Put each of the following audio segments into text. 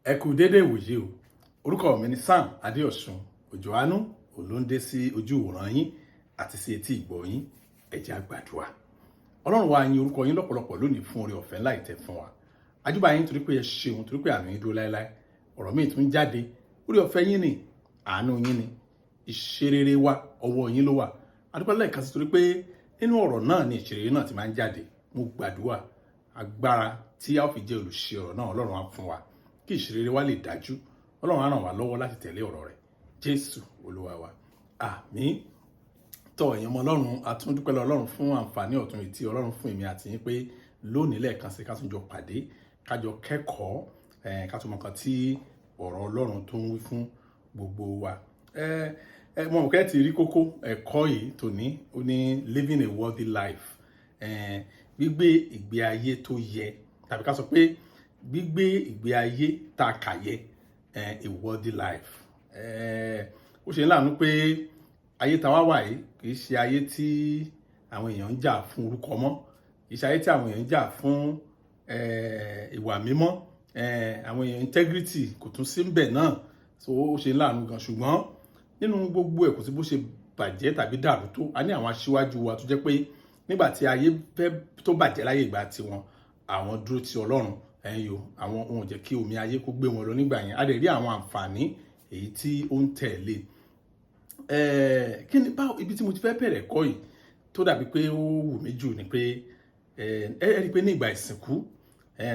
Ẹ kú déédé ìwòyí o. Orúkọ mi ni Sam Adéọ̀sùn Òjò Àánú olóńdé sí ojú ìwòran yín àti sí etí ìgbọ́ yín. Ẹ jẹ́ á gbàdúrà. Ọlọ́run wa, yìn orúkọ yín lọ́pọ̀lọpọ̀ lónìí fún oore ọ̀fẹ́ ńlá ìtẹ́ fún wa. Àjúbà yín torí pé ẹ ṣeun, torí pé àánú yín dúró láéláé. Ọ̀rọ̀ míì tún jáde, oore ọ̀fẹ́ yín ni, àánú yín ni, ìṣerere wa, ọwọ́ yín ló wà. Adúpẹ́ lẹ́ẹ̀kan sí torí pé nínú ọ̀rọ̀ náà ni ìṣerere náà ti máa ń jáde. Mo gbàdúrà, agbára tí a ó fi jẹ́ olùṣe ọ̀rọ̀ náà, Ọlọ́run á fún wa, kí ìṣerere wa lè dájú. Ọlọ́run á ràn wá lọ́wọ́ láti tẹ̀lé ọ̀rọ̀ rẹ̀. Jésù Olúwa wa, àmín. Tọ́ ẹ̀yin ọmọ Ọlọ́run, a tún dúpẹ́ lọ́wọ́ Ọlọ́run fún àǹfààní ọ̀tun yìí tí Ọlọ́run fún èmi àti yín pé lónìí lẹ́ẹ̀kan sí ká tún jọ pàdé, ká jọ kẹ́kọ̀ọ́, ká tún mọ nǹkan tí ọ̀rọ̀ Ọlọ́run tó ń wí fún gbogbo wa. Ẹ mo mọ̀ pé ẹ ti rí kókó ẹ̀kọ́ yìí tòní. Ó ní "Living a worthy life", gbígbé ìgbé ayé tó yẹ, tàbí ká sọ pé gbígbé ìgbé ayé tá a kà yẹ, a worthy life. Ó ṣe ń láàánú pé ayé tá a wá wà yìí kì í ṣe ayé tí àwọn èèyàn ń jà fún orúkọ mọ́, kì í ṣe ayé tí àwọn èèyàn ń jà fún ìwà mímọ́, àwọn èèyàn, integrity kò tún sí ńbẹ̀ náà. So ó ṣe ń láàánú gan. Ṣùgbọ́n nínú gbogbo ẹ̀, kò sí bó ṣe bàjẹ́ tàbí dàrú tó, a ní àwọn aṣíwájú wa tó jẹ́ pé nígbà tí ayé fẹ́ tó bàjẹ́ láyé ìgbà tiwọn, àwọn dúró ti Ọlọ́run ẹ̀yìn yo, àwọn ohun jẹ́ kí omi ayé kó gbé wọn lọ nígbà yẹn. A lè rí àwọn àǹfààní èyí tí ó ń tẹ̀lé. Kí ni báwo? Ibi tí mo ti fẹ́ bẹ̀rẹ̀ kọ́ yìí tó dàbí pé ó wù mí jù ni pé ẹ rí i pé ní ìgbà ìsìnkú,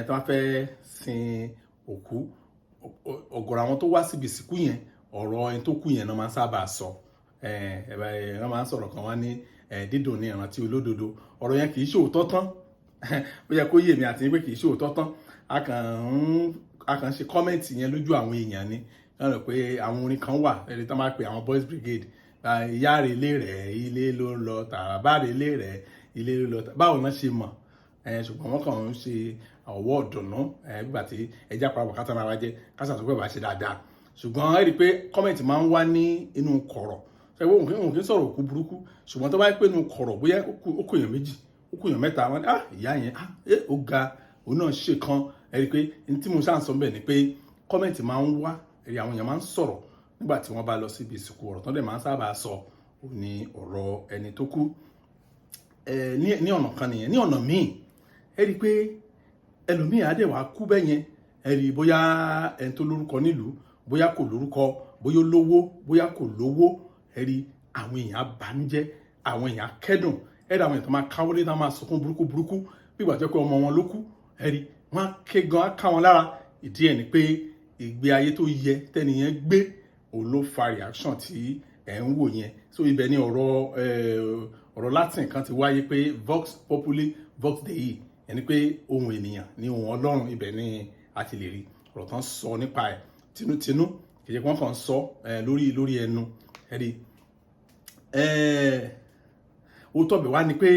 tó bá fẹ́ sin òkú, ọ̀gọ̀rọ̀ àwọn tó wá síbi ìsìnkú yẹn, ọ̀rọ̀ ẹni tó kú yẹn náà máa ń sábà sọ. Ẹ wọ́n máa ń sọ̀rọ̀ kan, wá ní dídùn ní ìrántí olódodo. Ọ̀rọ̀ yẹn kì í ṣòótọ́ tán. Ó yẹ kó yé mi àti pé kì í ṣòótọ́ tán. A kàn ń ṣe comment yẹn lójú àwọn èèyàn ni. Wọ́n rò pé àwọn orin kan wà ẹni tó máa pè àwọn Boys Brigade, ìyá rẹ̀ ilé rẹ̀ ilé ló ń lọ, tàbá rẹ̀ ilé rẹ̀ ilé ló ń lọ. Báwo náà ṣe mọ̀? Ṣùgbọ́n wọ́n kàn ń ṣe ọwọ́ ọ̀dùnnú nígbà tí ẹja parapọ̀ ká tán ara jẹ ká ṣàtúnpẹ̀ bá ṣe dáadáa. Ṣùgbọ́n ẹ rí i pé comment máa ń wá ní inú kọ̀rọ̀. Ṣe òun kì í sọ̀rọ̀ òkú burúkú, ṣùgbọ́n tó bá pé inú kọ̀rọ̀, bóyá ó kó èèyàn méjì, ó kó èèyàn mẹ́ta, wọn ni, "Ah, ìyá yẹn, ah, ó ga, òun náà ṣe kan." Ẹ rí i pé ní tí mo ṣáà ń sọ bẹ́ẹ̀ ni pé comment máa ń wá. Ẹ̀rí àwọn èèyàn máa ń sọ̀rọ̀ nígbà tí wọ́n bá lọ síbi ìsìnkú. Ọ̀rọ̀ tó dẹ̀ máa ń sábà sọ ò ní ọ̀rọ̀ ẹni tó kú. Ní ọ̀nà kan nìyẹn. Ní ọ̀nà míì, ẹ rí i pé ẹlòmíì á dẹ̀ wá kú bẹ́ẹ̀ yẹn. Ẹ rí i bóyá ẹni tó lórúkọ nílùú, bóyá kò lórúkọ, bóyá ó lówó, bóyá kò lówó, ẹ rí àwọn èèyàn á bànújẹ́, àwọn èèyàn á kẹ́dùn. Ẹ rí àwọn èèyàn tó máa káwọ́lé, tó máa sunkún burúkú burúkú bí ìgbà tó pé ọmọ wọn ló kú. Ẹ rí wọn á ké gan, á ká wọn lára. Ìdí ẹ̀ ni pé ìgbé ayé tó yẹ tẹ́nìyẹn gbé òun ló fa reaction tí ẹ̀ ń wò yẹn. So ibẹ̀ ni ọ̀rọ̀ Latin kan ti wáyé pé "Vox populi, vox Dei", ẹni pé ohùn ènìyàn ní ohùn Ọlọ́run. Ibẹ̀ ni a ti lè rí ọ̀rọ̀ tán sọ nípa ẹ̀ tinútinú, kì í ṣe pé wọ́n kàn ń sọ lórí ẹnu. Ẹ̀rí òótọ́ bẹ̀ wá ni pé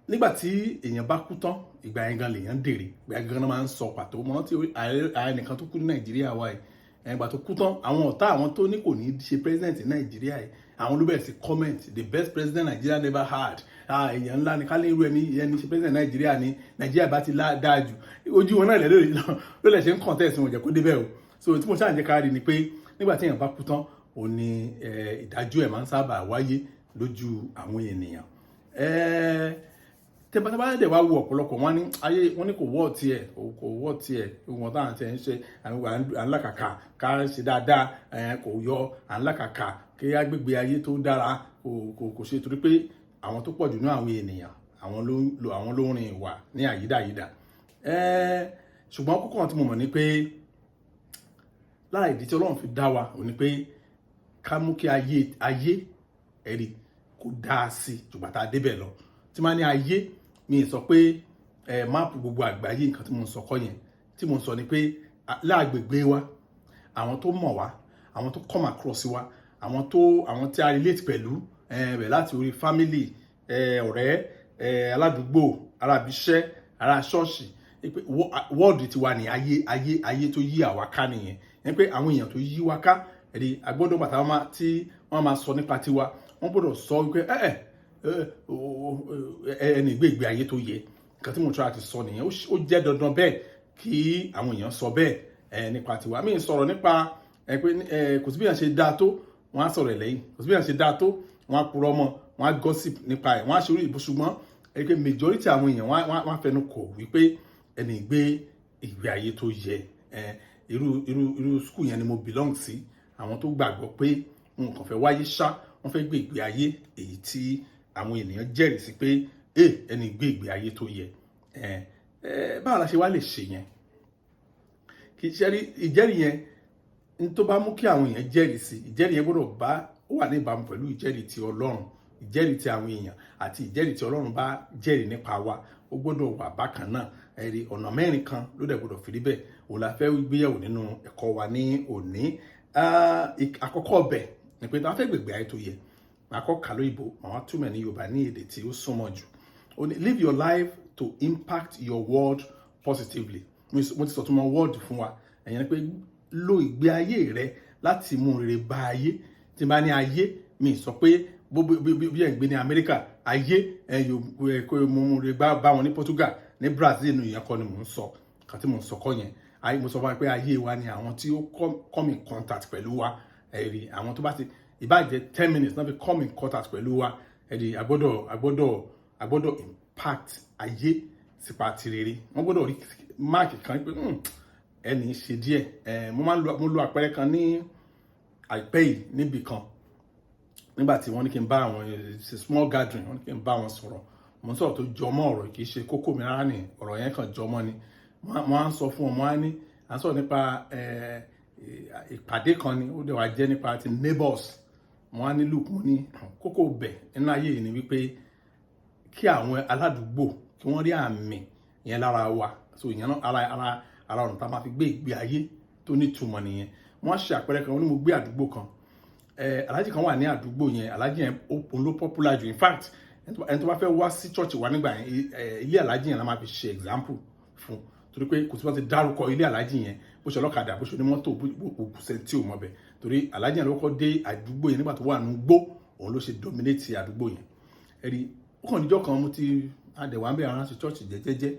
nígbà tí èèyàn bá kú tán, ìgbà yẹn gan lèèyàn dèrè, ìgbà yẹn gan máa ń sọ pàtó. Mo rántí ààrẹ nìkan tó kú ní Nàìjíríà wa yìí. Ìgbà tó kú tán, àwọn ọ̀tá, àwọn tó ní kò ní ṣe president ní Nàìjíríà yìí, àwọn ló bẹ̀rẹ̀ sí comment, "The best president Nigeria never had. Ah, èèyàn ńlá ni, kálí irú ẹni ṣe president Nàìjíríà ni, Nàìjíríà bá ti dáa jù." Ojú wọn náà lè ló lè ṣe ń contest wọn jẹ́ kó débẹ̀ o. So tí mo ṣáà ń jẹ́ ká rí ni pé nígbà tí èèyàn bá kú tán, òun ni ìdájọ́ ẹ̀ máa ń sábà wáyé lójú àwọn ènìyàn. Tẹ́bátẹ́bá dẹ̀ wá wo ọ̀pọ̀lọpọ̀, wọn ní ayé wọn ní kò wọ́ tiẹ̀, kò wọ́ tiẹ̀. Wọn táwọn tiẹ̀ ń ṣe, à ń làkàkà ká ṣe dáadáa, kò yọ, à ń làkàkà kí agbègbè ayé tó dára, kò ṣe, torí pé àwọn tó pọ̀ jù ní àwọn ènìyàn, àwọn ló ń rin ìwà ní àyídáyídà. Ṣùgbọ́n kókó kan tí mo mọ̀ ni pé lára ìdí tí Ọlọ́run fi dá wa ò ní pé ká mú kí ayé ẹ̀rí kó dáa sí jùgbà tá a débẹ̀ lọ. Tí máa ní ayé, mi sọ pé ẹ map gbogbo àgbáyé. Nǹkan tí mo ń sọ kọ́ yẹn. Tí mo ń sọ ni pé láàgbègbè wa, àwọn tó mọ̀ wá, àwọn tó come across wa, àwọn tí a relate pẹ̀lú ẹ bẹ̀ láti orí family, ọ̀rẹ́, aládùúgbò, arábíṣẹ́, ará ṣọ́ọ̀ṣì, pé world ti wà ní ayé tó yí àwa ká nìyẹn. Ní pé àwọn èèyàn tó yí wa ká, ẹ̀rí agbọ́dọ̀ bàtà wọn tí wọ́n máa sọ nípa tiwa, wọ́n gbọ́dọ̀ sọ wípé ẹ ẹni gbé ìgbé ayé tó yẹ. Nǹkan tí mo try àti sọ nìyẹn. Ó jẹ́ dandan bẹ́ẹ̀ kí àwọn èèyàn sọ bẹ́ẹ̀ ẹ nípa tiwa. Mi sọ̀rọ̀ nípa ẹ pé ẹ kò sí bí èèyàn ṣe dáa tó, wọ́n á sọ̀rọ̀ ẹ̀ lẹ́yìn. Kò sí bí èèyàn ṣe dáa tó, wọ́n á purọ́ mọ́, wọ́n á gossip nípa ẹ̀, wọ́n á ṣe orí ìbò. Ṣùgbọ́n ẹ pé majority àwọn èèyàn, wọ́n á fẹnu kò wípé ẹni gbé ìgbé ayé tó yẹ. Ẹ irú school yẹn ni mo belong sí, àwọn tó gbàgbọ́ pé nǹkan fẹ́ wáyé ṣá, wọ́n fẹ́ gbé ìgbé ayé èyí tí àwọn ènìyàn jẹ́rìí sí pé ẹni gbé ìgbé ayé tó yẹ. Ẹ ẹ báwo la ṣe wá lè ṣe yẹn? Kì í ṣe rí ìjẹ́rìí yẹn ní tó bá mú kí àwọn èèyàn jẹ́rìí sí. Ìjẹ́rìí yẹn gbọ́dọ̀ bá ó wà ní ìbámu pẹ̀lú ìjẹ́rìí ti Ọlọ́run. Ìjẹ́rìí ti àwọn èèyàn àti ìjẹ́rìí ti Ọlọ́run bá jẹ́rìí nípa wa, ó gbọ́dọ̀ wà bákan náà. Ẹ̀rí ọ̀nà mẹ́rin kan ló dẹ̀ gbọ́dọ̀ fi rí bẹ́ẹ̀. Òun la fẹ́ gbéyẹ̀wò nínú ẹ̀kọ́ wa ní òní. Àkọ́kọ́ bẹ̀ ni pé tá a fẹ́ gbègbè ayé tó yẹ, màá kọ́ kà lóyìnbó, màá túmọ̀ ní Yorùbá ní èdè tí ó súnmọ́ jù. Ó ní, "Live your life to impact your world positively." Mo ti sọ̀túnmọ̀ world fún wa. Ẹ̀yẹn ni pé lo ìgbé ayé rẹ láti mú rere bá ayé. Tí n bá ní ayé, mi sọ pé bí ẹ̀ ń gbé ní Amẹ́ríkà, ayé ẹ̀ yóò kó mú rere bá wọn ní Portugal, ní Brazil nu. Ìyẹn kọ́ ni mò ń sọ. Kàn tí mò ń sọ kọ́ yẹn. Ayé mo sọ fún wa pé ayé wa ni àwọn tí ó come in contact pẹ̀lú wa. Ẹ̀rí àwọn tó bá ti ìbá jẹ́ 10 minutes náà fi come in contact pẹ̀lú wa, ẹ̀rí a gbọ́dọ̀ impact ayé sípa ti rere. Wọ́n gbọ́dọ̀ rí mark kan pé ẹni ṣe díẹ̀. Ẹ̀ mo máa ń lo, mo lo àpẹẹrẹ kan ní àìpẹ́ yìí níbì kan, nígbà tí wọ́n ní kí n bá àwọn ṣe small gathering, wọ́n ní kí n bá wọn sọ̀rọ̀. Mo ń sọ̀rọ̀ tó jọmọ́ ọ̀rọ̀, kì í ṣe kókó mi rárá ni, ọ̀rọ̀ yẹn kàn jọmọ́ ni. Mo á ń sọ fún wọn, mo á ní à ń sọ̀rọ̀ nípa ìpàdé kan ni, ó dẹ̀ wá jẹ́ nípa ti neighbors. Mo á ní, look, mo ní kókó bẹ̀ nínú ayé yìí ni wípé kí àwọn aládùúgbò kí wọ́n rí àmì yẹn lára wa. So ìyẹn náà, ara ọ̀nà tá a máa fi gbé ìgbé ayé tó nítumọ̀ nìyẹn. Wọ́n á ṣe àpẹẹrẹ kan. Wọ́n ní mo gbé àdúgbò kan, aláàjì kan wà ní àdúgbò yẹn. Aláàjì yẹn, òun ló popular jù. In fact, ẹni tó bá fẹ́ wá sí church wa nígbà yẹn, ilé aláàjì yẹn la máa fi ṣe example fún, torí pé kò sí wọ́n ti dárúkọ ilé aláàjì yẹn, bó ṣe ọlọ́kadà, bó ṣe onímọ́tò, bó kò sẹ́ni tí ò mọ̀ bẹ̀, torí aláàjì yẹn ló kọ́ dé àdúgbò yẹn nígbà tó wà ní gbó. Òun ló ṣe dominate àdúgbò yẹn. Ẹ̀rí ó kàn níjọ́ kan, mo ti adẹ̀wà ń bẹ̀ àwọn aránsì church jẹ́jẹ́jẹ́,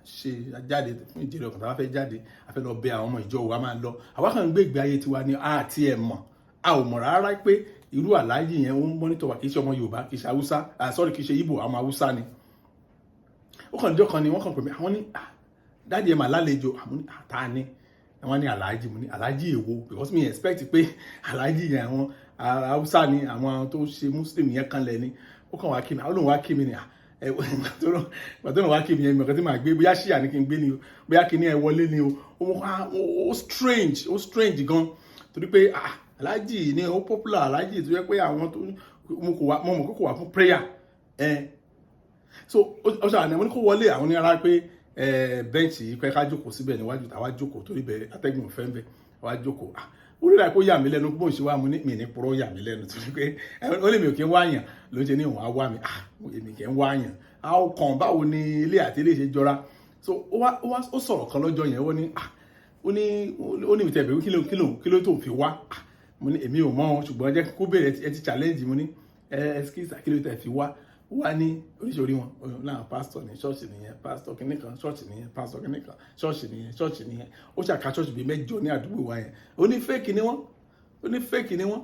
ṣe jáde fún ìjẹ́rìí ọkàn. Tá a bá fẹ́ jáde, a fẹ́ lọ bẹ àwọn ọmọ ìjọ wa, máa lọ. Àwa kàn ń gbé ìgbé ayé tiwa ni a ti ẹ̀ mọ̀, a ò mọ̀ rárá pé irú aláàjì yẹn ó ń monitor wa. Kì í ṣe ọmọ Yorùbá, kì í ṣe Haúsá, ah sorry, kì í ṣe Ìgbò, àwọn Haúsá ni. Ó kàn níjọ́ kan ni wọ́n kàn pè mí. Àwọn ní, "Ah, daddy, ẹ̀ mà lálejò." Àwọn ní, "Ta ni?" Wọ́n ní aláàjì. Mo ní, "Aláàjì èwo?" Because mi expect pé aláàjì yẹn, àwọn Haúsá ni, àwọn tó ṣe Muslim yẹn kan lẹ̀ ni. Ó kàn wá kí mi, àwọn olóhùn wá kí mi ni. Gbàtọ́ náà wá kí mi yẹn, mi ọ̀kan tí màá gbé, bóyá ṣíà ni kí n gbé ni o, bóyá kí ni ẹ wọlé ni o. Ó strange, ó strange gan, torí pé ah, aláàjì ni ó popular, aláàjì tó yẹ pé àwọn tó mo kò wá, mo mọ̀ kó kò wá fún prayer ẹ. So ó ṣàlàyé, mo ní kó wọlé. Àwọn ní ara pé bench yìí pé ká jókòó síbẹ̀ níwájú. Tàwa jókòó, torí bẹ̀ atẹ́gùn fẹ́ ń bẹ̀, wá jókòó. Ah, ó rí ra kó yà mí lẹ́nu bó ń ṣe wá. Mo ní mi ní purọ́, yà mí lẹ́nu, torí pé ó lè mi ò kí ń wáyàn ló ń ṣe ní òun á wá mi. Ah, èmi kì í wáyàn, how come? Báwo ni ilé àti ilé ṣe jọra? So ó wá ó sọ̀rọ̀ kan lọ́jọ́ yẹn. Ó ní, ah, ó ní ìtẹ̀bẹ̀, kí ló tó fi wá? Ah, mo ní èmi ò mọ̀, ṣùgbọ́n jẹ́ kó bèrè. Ẹ ti challenge. Mo ní ẹ excuse, kí ló tẹ̀ fi wá? Ó wá ní oríṣiríṣi wọn láwọn pásítọ̀ ní ṣọ́ọ̀ṣì nìyẹn, pásítọ̀ kìnnì kan ṣọ́ọ̀ṣì nìyẹn, pásítọ̀ kìnnì kan ṣọ́ọ̀ṣì nìyẹn, ṣọ́ọ̀ṣì nìyẹn. Ó ṣàkà ṣọ́ọ̀ṣì bíi mẹ́jọ ní àdúgbò wa yẹn. Ó ní fake ni wọ́n, ó ní fake ni wọ́n.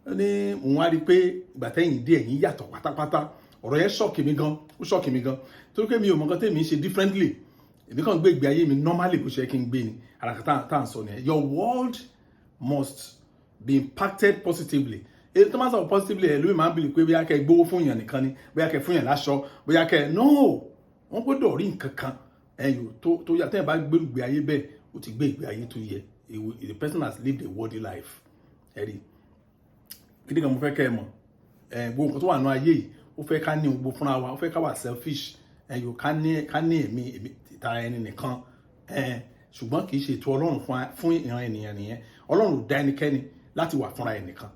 Ó ní òun á rí i pé ìgbà tẹ́yìn dé, ẹ̀yìn yàtọ̀ pátápátá. Ọ̀rọ̀ yẹn shock mi gan, ó shock mi gan, torí pé mi ò mọ nǹkan tèmi ń ṣe differently. Èmi kàn gbé ìgbé ayé mi normally bó ṣe kí n gbé ni. Àràkà tá à ń sọ nìyẹn. Your world must be impacted positively. Èyí tó máa ń sọ̀rọ̀ positively ẹ̀ lómi máa ń bìlì pé bóyá kẹ́ gbówó fún yàn nìkan ni, bóyá kẹ́ fún yàn láṣọ, bóyá kẹ́ no. Wọ́n gbọ́dọ̀ rí nǹkan kan ẹ̀yọ̀ tó yà. Tẹ́yìn bá gbé ìgbé ayé bẹ́ẹ̀, ó ti gbé ìgbé ayé tó yẹ. The person has lived a worthy life. Ẹ̀rí kí ni kan mo fẹ́ kẹ́ ẹ mọ̀? Ẹ̀ gbogbo nǹkan tó wà nínú ayé yìí, ó fẹ́ ká ní gbogbo fúnra wa, ó fẹ́ ká wà selfish ẹ̀yọ̀, ká ní ẹ̀mí ìtara ẹni nìkan ẹ̀. Ṣùgbọ́n kì í ṣe ètò Ọlọ́run fún ìran ènìyàn nìyẹn. Ọlọ́run ò dá ẹnikẹ́ni láti wà fúnra ẹ̀ nìkan.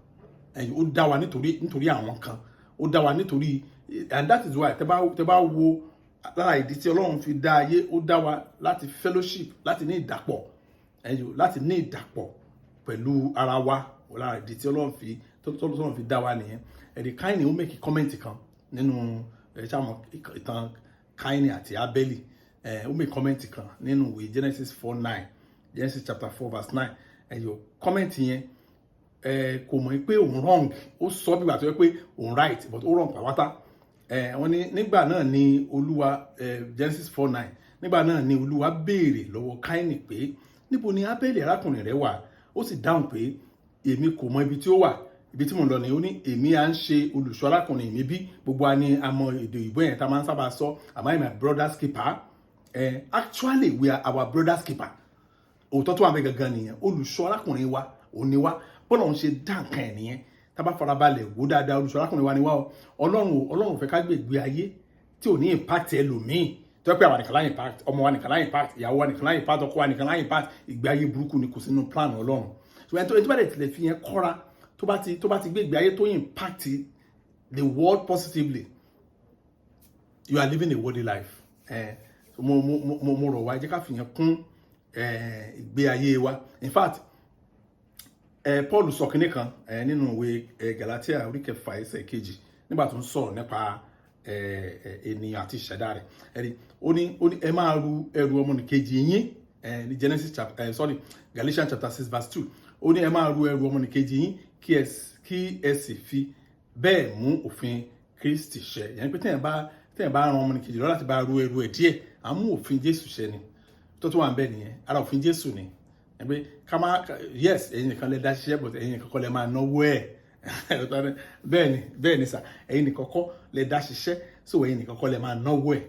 Ẹ̀yìn ó dá wa nítorí àwọn kan, ó dá wa nítorí, and that is why tẹ́ bá wo lára ìdí tí Ọlọ́run fi dá ayé, ó dá wa láti fellowship, láti ní ìdàpọ̀ ẹ̀yìn, láti ní ìdàpọ̀ pẹ̀lú ara wa. Lára ìdí tí Ọlọ́run fi dá wa nìyẹn. Ẹ̀dì káyìn ó make comment kan nínú ẹ̀ ṣáà mọ̀ ìtàn. Káínì àti Ábẹ́lì. Ó make comment kan nínú ìwé Genesis 4:9, Genesis chapter 4 verse 9. Ẹ̀yọ comment yẹn, kò mọ̀ pé òun wrong. Ó sọ bí gbà tó yẹ pé òun right, but ó wrong pàwátá. Wọ́n ní nígbà náà ni Olúwa, Genesis 4:9, nígbà náà ni Olúwa béèrè lọ́wọ́ Káínì pé, "Níbo ni Ábẹ́lì arákùnrin rẹ̀ wà?" Ó sì dáhùn pé, "Èmi kò mọ ibi tí ó wà." Ibi tí mò ń lọ ni, ó ní, "Èmi à ń ṣe olùṣọ́ arákùnrin mi bí?" Gbogbo wa ni a mọ èdè òyìnbó yẹn tá a máa ń sábà sọ, "Am I my brother's keeper?" Actually, we are our brother's keeper. Òótọ́ tó wà bẹ́ẹ̀ gangan nìyẹn. Olùṣọ́ arákùnrin wa òun ni wá. Bọ́lá òun ṣe dá nǹkan ẹ̀ nìyẹn. Tá a bá farabalẹ̀ wò dáadáa, olùṣọ́ arákùnrin wa ni wá o. Ọlọ́run fẹ́ ká gbé ìgbé ayé tí ò ní impact ẹlòmíì, tó yẹ pé àwa nìkan láyé impact, ọmọ wa nìkan láyé impact, ìyàwó wa nìkan láyé impact, ọkọ wa nìkan láyé impact. Ìgbé ayé burúkú ni, kò sínú plan Ọlọ́run. So ẹni tó bá dẹ̀ tilẹ̀ fi yẹn kọ́ra, tó bá ti gbé ìgbé ayé tó impact the world positively, you are living a worthy life. So mo rọ̀ wá, jẹ́ ká fi yẹn kún ìgbé ayé wa. In fact, Paul sọ kinní kan nínú ìwé Galatia orí 6 ẹsẹ̀ 2, nígbà tó ń sọ̀rọ̀ nípa ènìyàn àti ìṣẹ̀dá rẹ̀. Ẹ̀rí, ó ní ẹ máa ru ẹrù ọmọnìkejì yín. Ní Genesis chapter, sorry, Galatians chapter 6 verse 2, ó ní ẹ máa ru ẹrù ọmọnìkejì yín, kí ẹ sì fi bẹ́ẹ̀ mú òfin Kristi ṣẹ. Yẹn pé téèyàn bá ran ọmọnìkejì lọ láti bá ru ẹrù ẹ̀ díẹ̀, à ń mú òfin Jésù ṣẹ ni. Tó wà ń bẹ nìyẹn, ara òfin Jésù ni ẹ pé ká má, yes, ẹ̀yin nìkan lè dá ṣiṣẹ́, but ẹ̀yin nìkan kọ́ lè máa náwó ẹ̀. Bẹ́ẹ̀ ni, bẹ́ẹ̀ ni sà, ẹ̀yin nìkan kọ́ lè dá ṣiṣẹ́, so ẹ̀yin nìkan kọ́ lè máa náwó ẹ̀.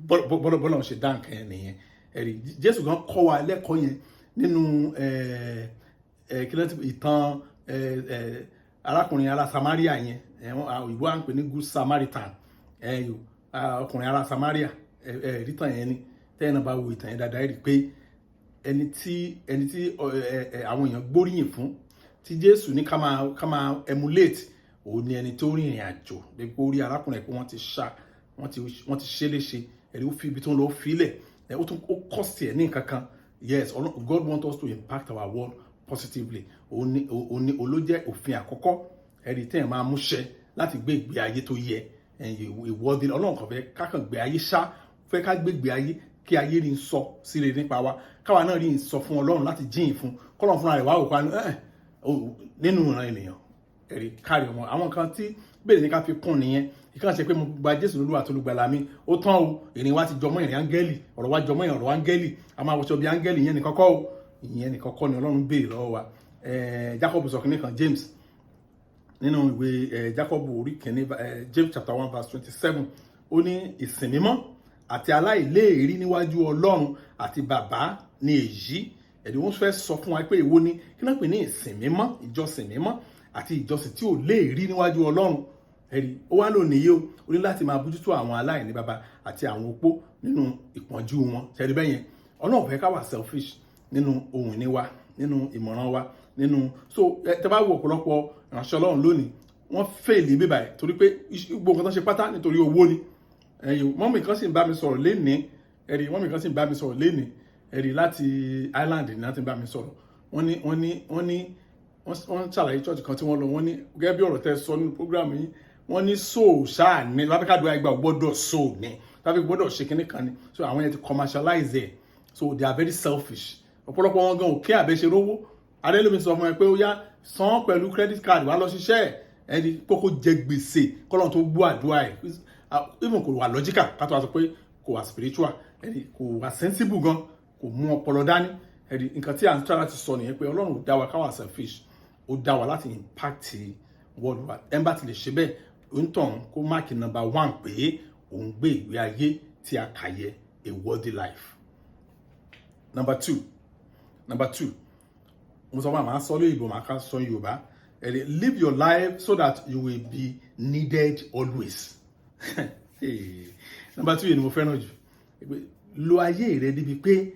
Bọ́lá ń ṣe dá nǹkan yẹn nìyẹn. Ẹ̀rí, Jésù gan kọ́ wa lẹ́kọ̀ọ́ yẹn nínú kí ló ti ìtàn arákùnrin ará Samaria yẹn. Òyìnbó à ń pè ní Good Samaritan. Ọkùnrin ará Samaria, ìtàn yẹn ni. Tẹ́yìn náà bá wo ìtàn yẹn dáadáa, rí i pé ẹni tí àwọn èèyàn gbóríyìn fún, tí Jésù ní ká máa emulate, òun ni ẹni tó rìnrìn àjò débi pé ó rí arákùnrin pé wọ́n ti ṣá, wọ́n ti ṣe léṣe. Ẹ̀rí, ó fi ibi tó ń lọ fílẹ̀, ó tún ó cost ẹ̀ ní nǹkan kan. Yes, God want us to impact our world positively. Òun ni olójẹ́ òfin àkọ́kọ́, ẹ̀rí, tẹ́yìn máa múṣẹ láti gbé ìgbé ayé tó yẹ ìwọ́de. Ọlọ́run kàn fẹ́ kákan gbé ayé ṣá, fẹ́ ká gbé ìgbé ayé kí ayé rí ń sọ síre nípa wa, káwa náà rí ń sọ fún Ọlọ́run láti jíyìn fún kọ́lọ́run fúnra rẹ̀ wá òkú nínú ìran ènìyàn. Ẹ̀rí, kárí wọn àwọn kan tí bẹ́ẹ̀ ní ká fi kún nìyẹn. Ìkànnì ṣe pé mo gba Jésù lólúwa tó lùgbàlà mi, ó tán o, ìrìn wa ti jọmọ́ ìrìn áńgẹ́lì, ọ̀rọ̀ wa jọmọ́ ọ̀rọ̀ áńgẹ́lì, a máa wọṣọ bí áńgẹ́lì. Ìyẹn nìkan kọ́ o, ìyẹn nìkan kọ́ ni Ọlọ́run béèrè lọ́wọ́ wa. Jacob sọ kínní kan, James, nínú ìwé Jacob orí 1, James chapter 1 verse 27, ó ní ìsìn mímọ́ àti aláìléèrí níwájú Ọlọ́run àti Bàbá ní èyí. Ẹ̀dí, wọ́n fẹ́ sọ fún wa pé èwo ni kí náà pè ní ìsìn mímọ́, ìjọsìn mímọ́ àti ìjọsìn tí ò léèrí níwájú Ọlọ́run. Ẹ̀rí, ó wá lónìí yìí, ó ní láti máa bójútó àwọn aláìní baba àti àwọn opó nínú ìpọ́njú wọn. Ṣẹ́rí bẹ́yẹn, Ọlọ́run fẹ́ ká wà selfish nínú ohun ìní wa, nínú ìmọ̀ràn wa, nínú. So tẹ́ bá wo ọ̀pọ̀lọpọ̀ ìránṣẹ́ Ọlọ́run lónìí, wọ́n fail bíbà ẹ̀ torí pé gbogbo nǹkan tó ṣe pátá nítorí owó ni. Ẹ̀yìn, mummy kan sì ń bá mi sọ̀rọ̀ lénìí. Ẹ̀rí, mummy kan sì ń bá mi sọ̀rọ̀ lénìí. Ẹ̀rí, láti Island ní láti bá mi sọ̀rọ̀. Wọ́n ní wọ́n ṣàlàyé church kan tí wọ́n lọ. Wọ́n ní gẹ́gẹ́ bí ọ̀rọ̀ tẹ́ sọ nínú program yìí, wọ́n ní so ṣáà ní lábẹ́kàdúrà ìgbà gbọ́dọ̀ so ní lábẹ́ gbọ́dọ̀ ṣe kinní kan ni. So àwọn yẹn ti commercialize ẹ̀, so they are very selfish. Ọ̀pọ̀lọpọ̀ wọn gan òkè àbẹ́ṣe rówó. Adélómi sọ fún ẹ pé ó yá, san pẹ̀lú credit card, wàá lọ ṣiṣẹ́ ẹ̀. Ẹni kókó jẹ gbèsè kọ́lọ́n tó gbọ́ àdúrà ẹ̀, even kò wà logical, ká tó wá sọ pé kò wà spiritual. Ẹni kò wà sensible gan, kò mú ọpọlọ dání. Ẹni nǹkan tí à ń try láti sọ nìyẹn pé Ọlọ́run ò dá wa ká wà selfish, ó dá wa láti impact world wa. Ẹ̀ ń bá ti lè ṣe bẹ́ẹ̀, òǹtàn kó mark number one pé òun gbé ìgbé ayé tí a kà yẹ, a worthy life. Number two, mo sọ fún àwọn sọ lóyìnbó, màá ká sọ Yorùbá. Ẹ̀rí, live your life so that you will be needed always. Number two yìí ni mo fẹ́ràn jù. Lo ayé rẹ débi pé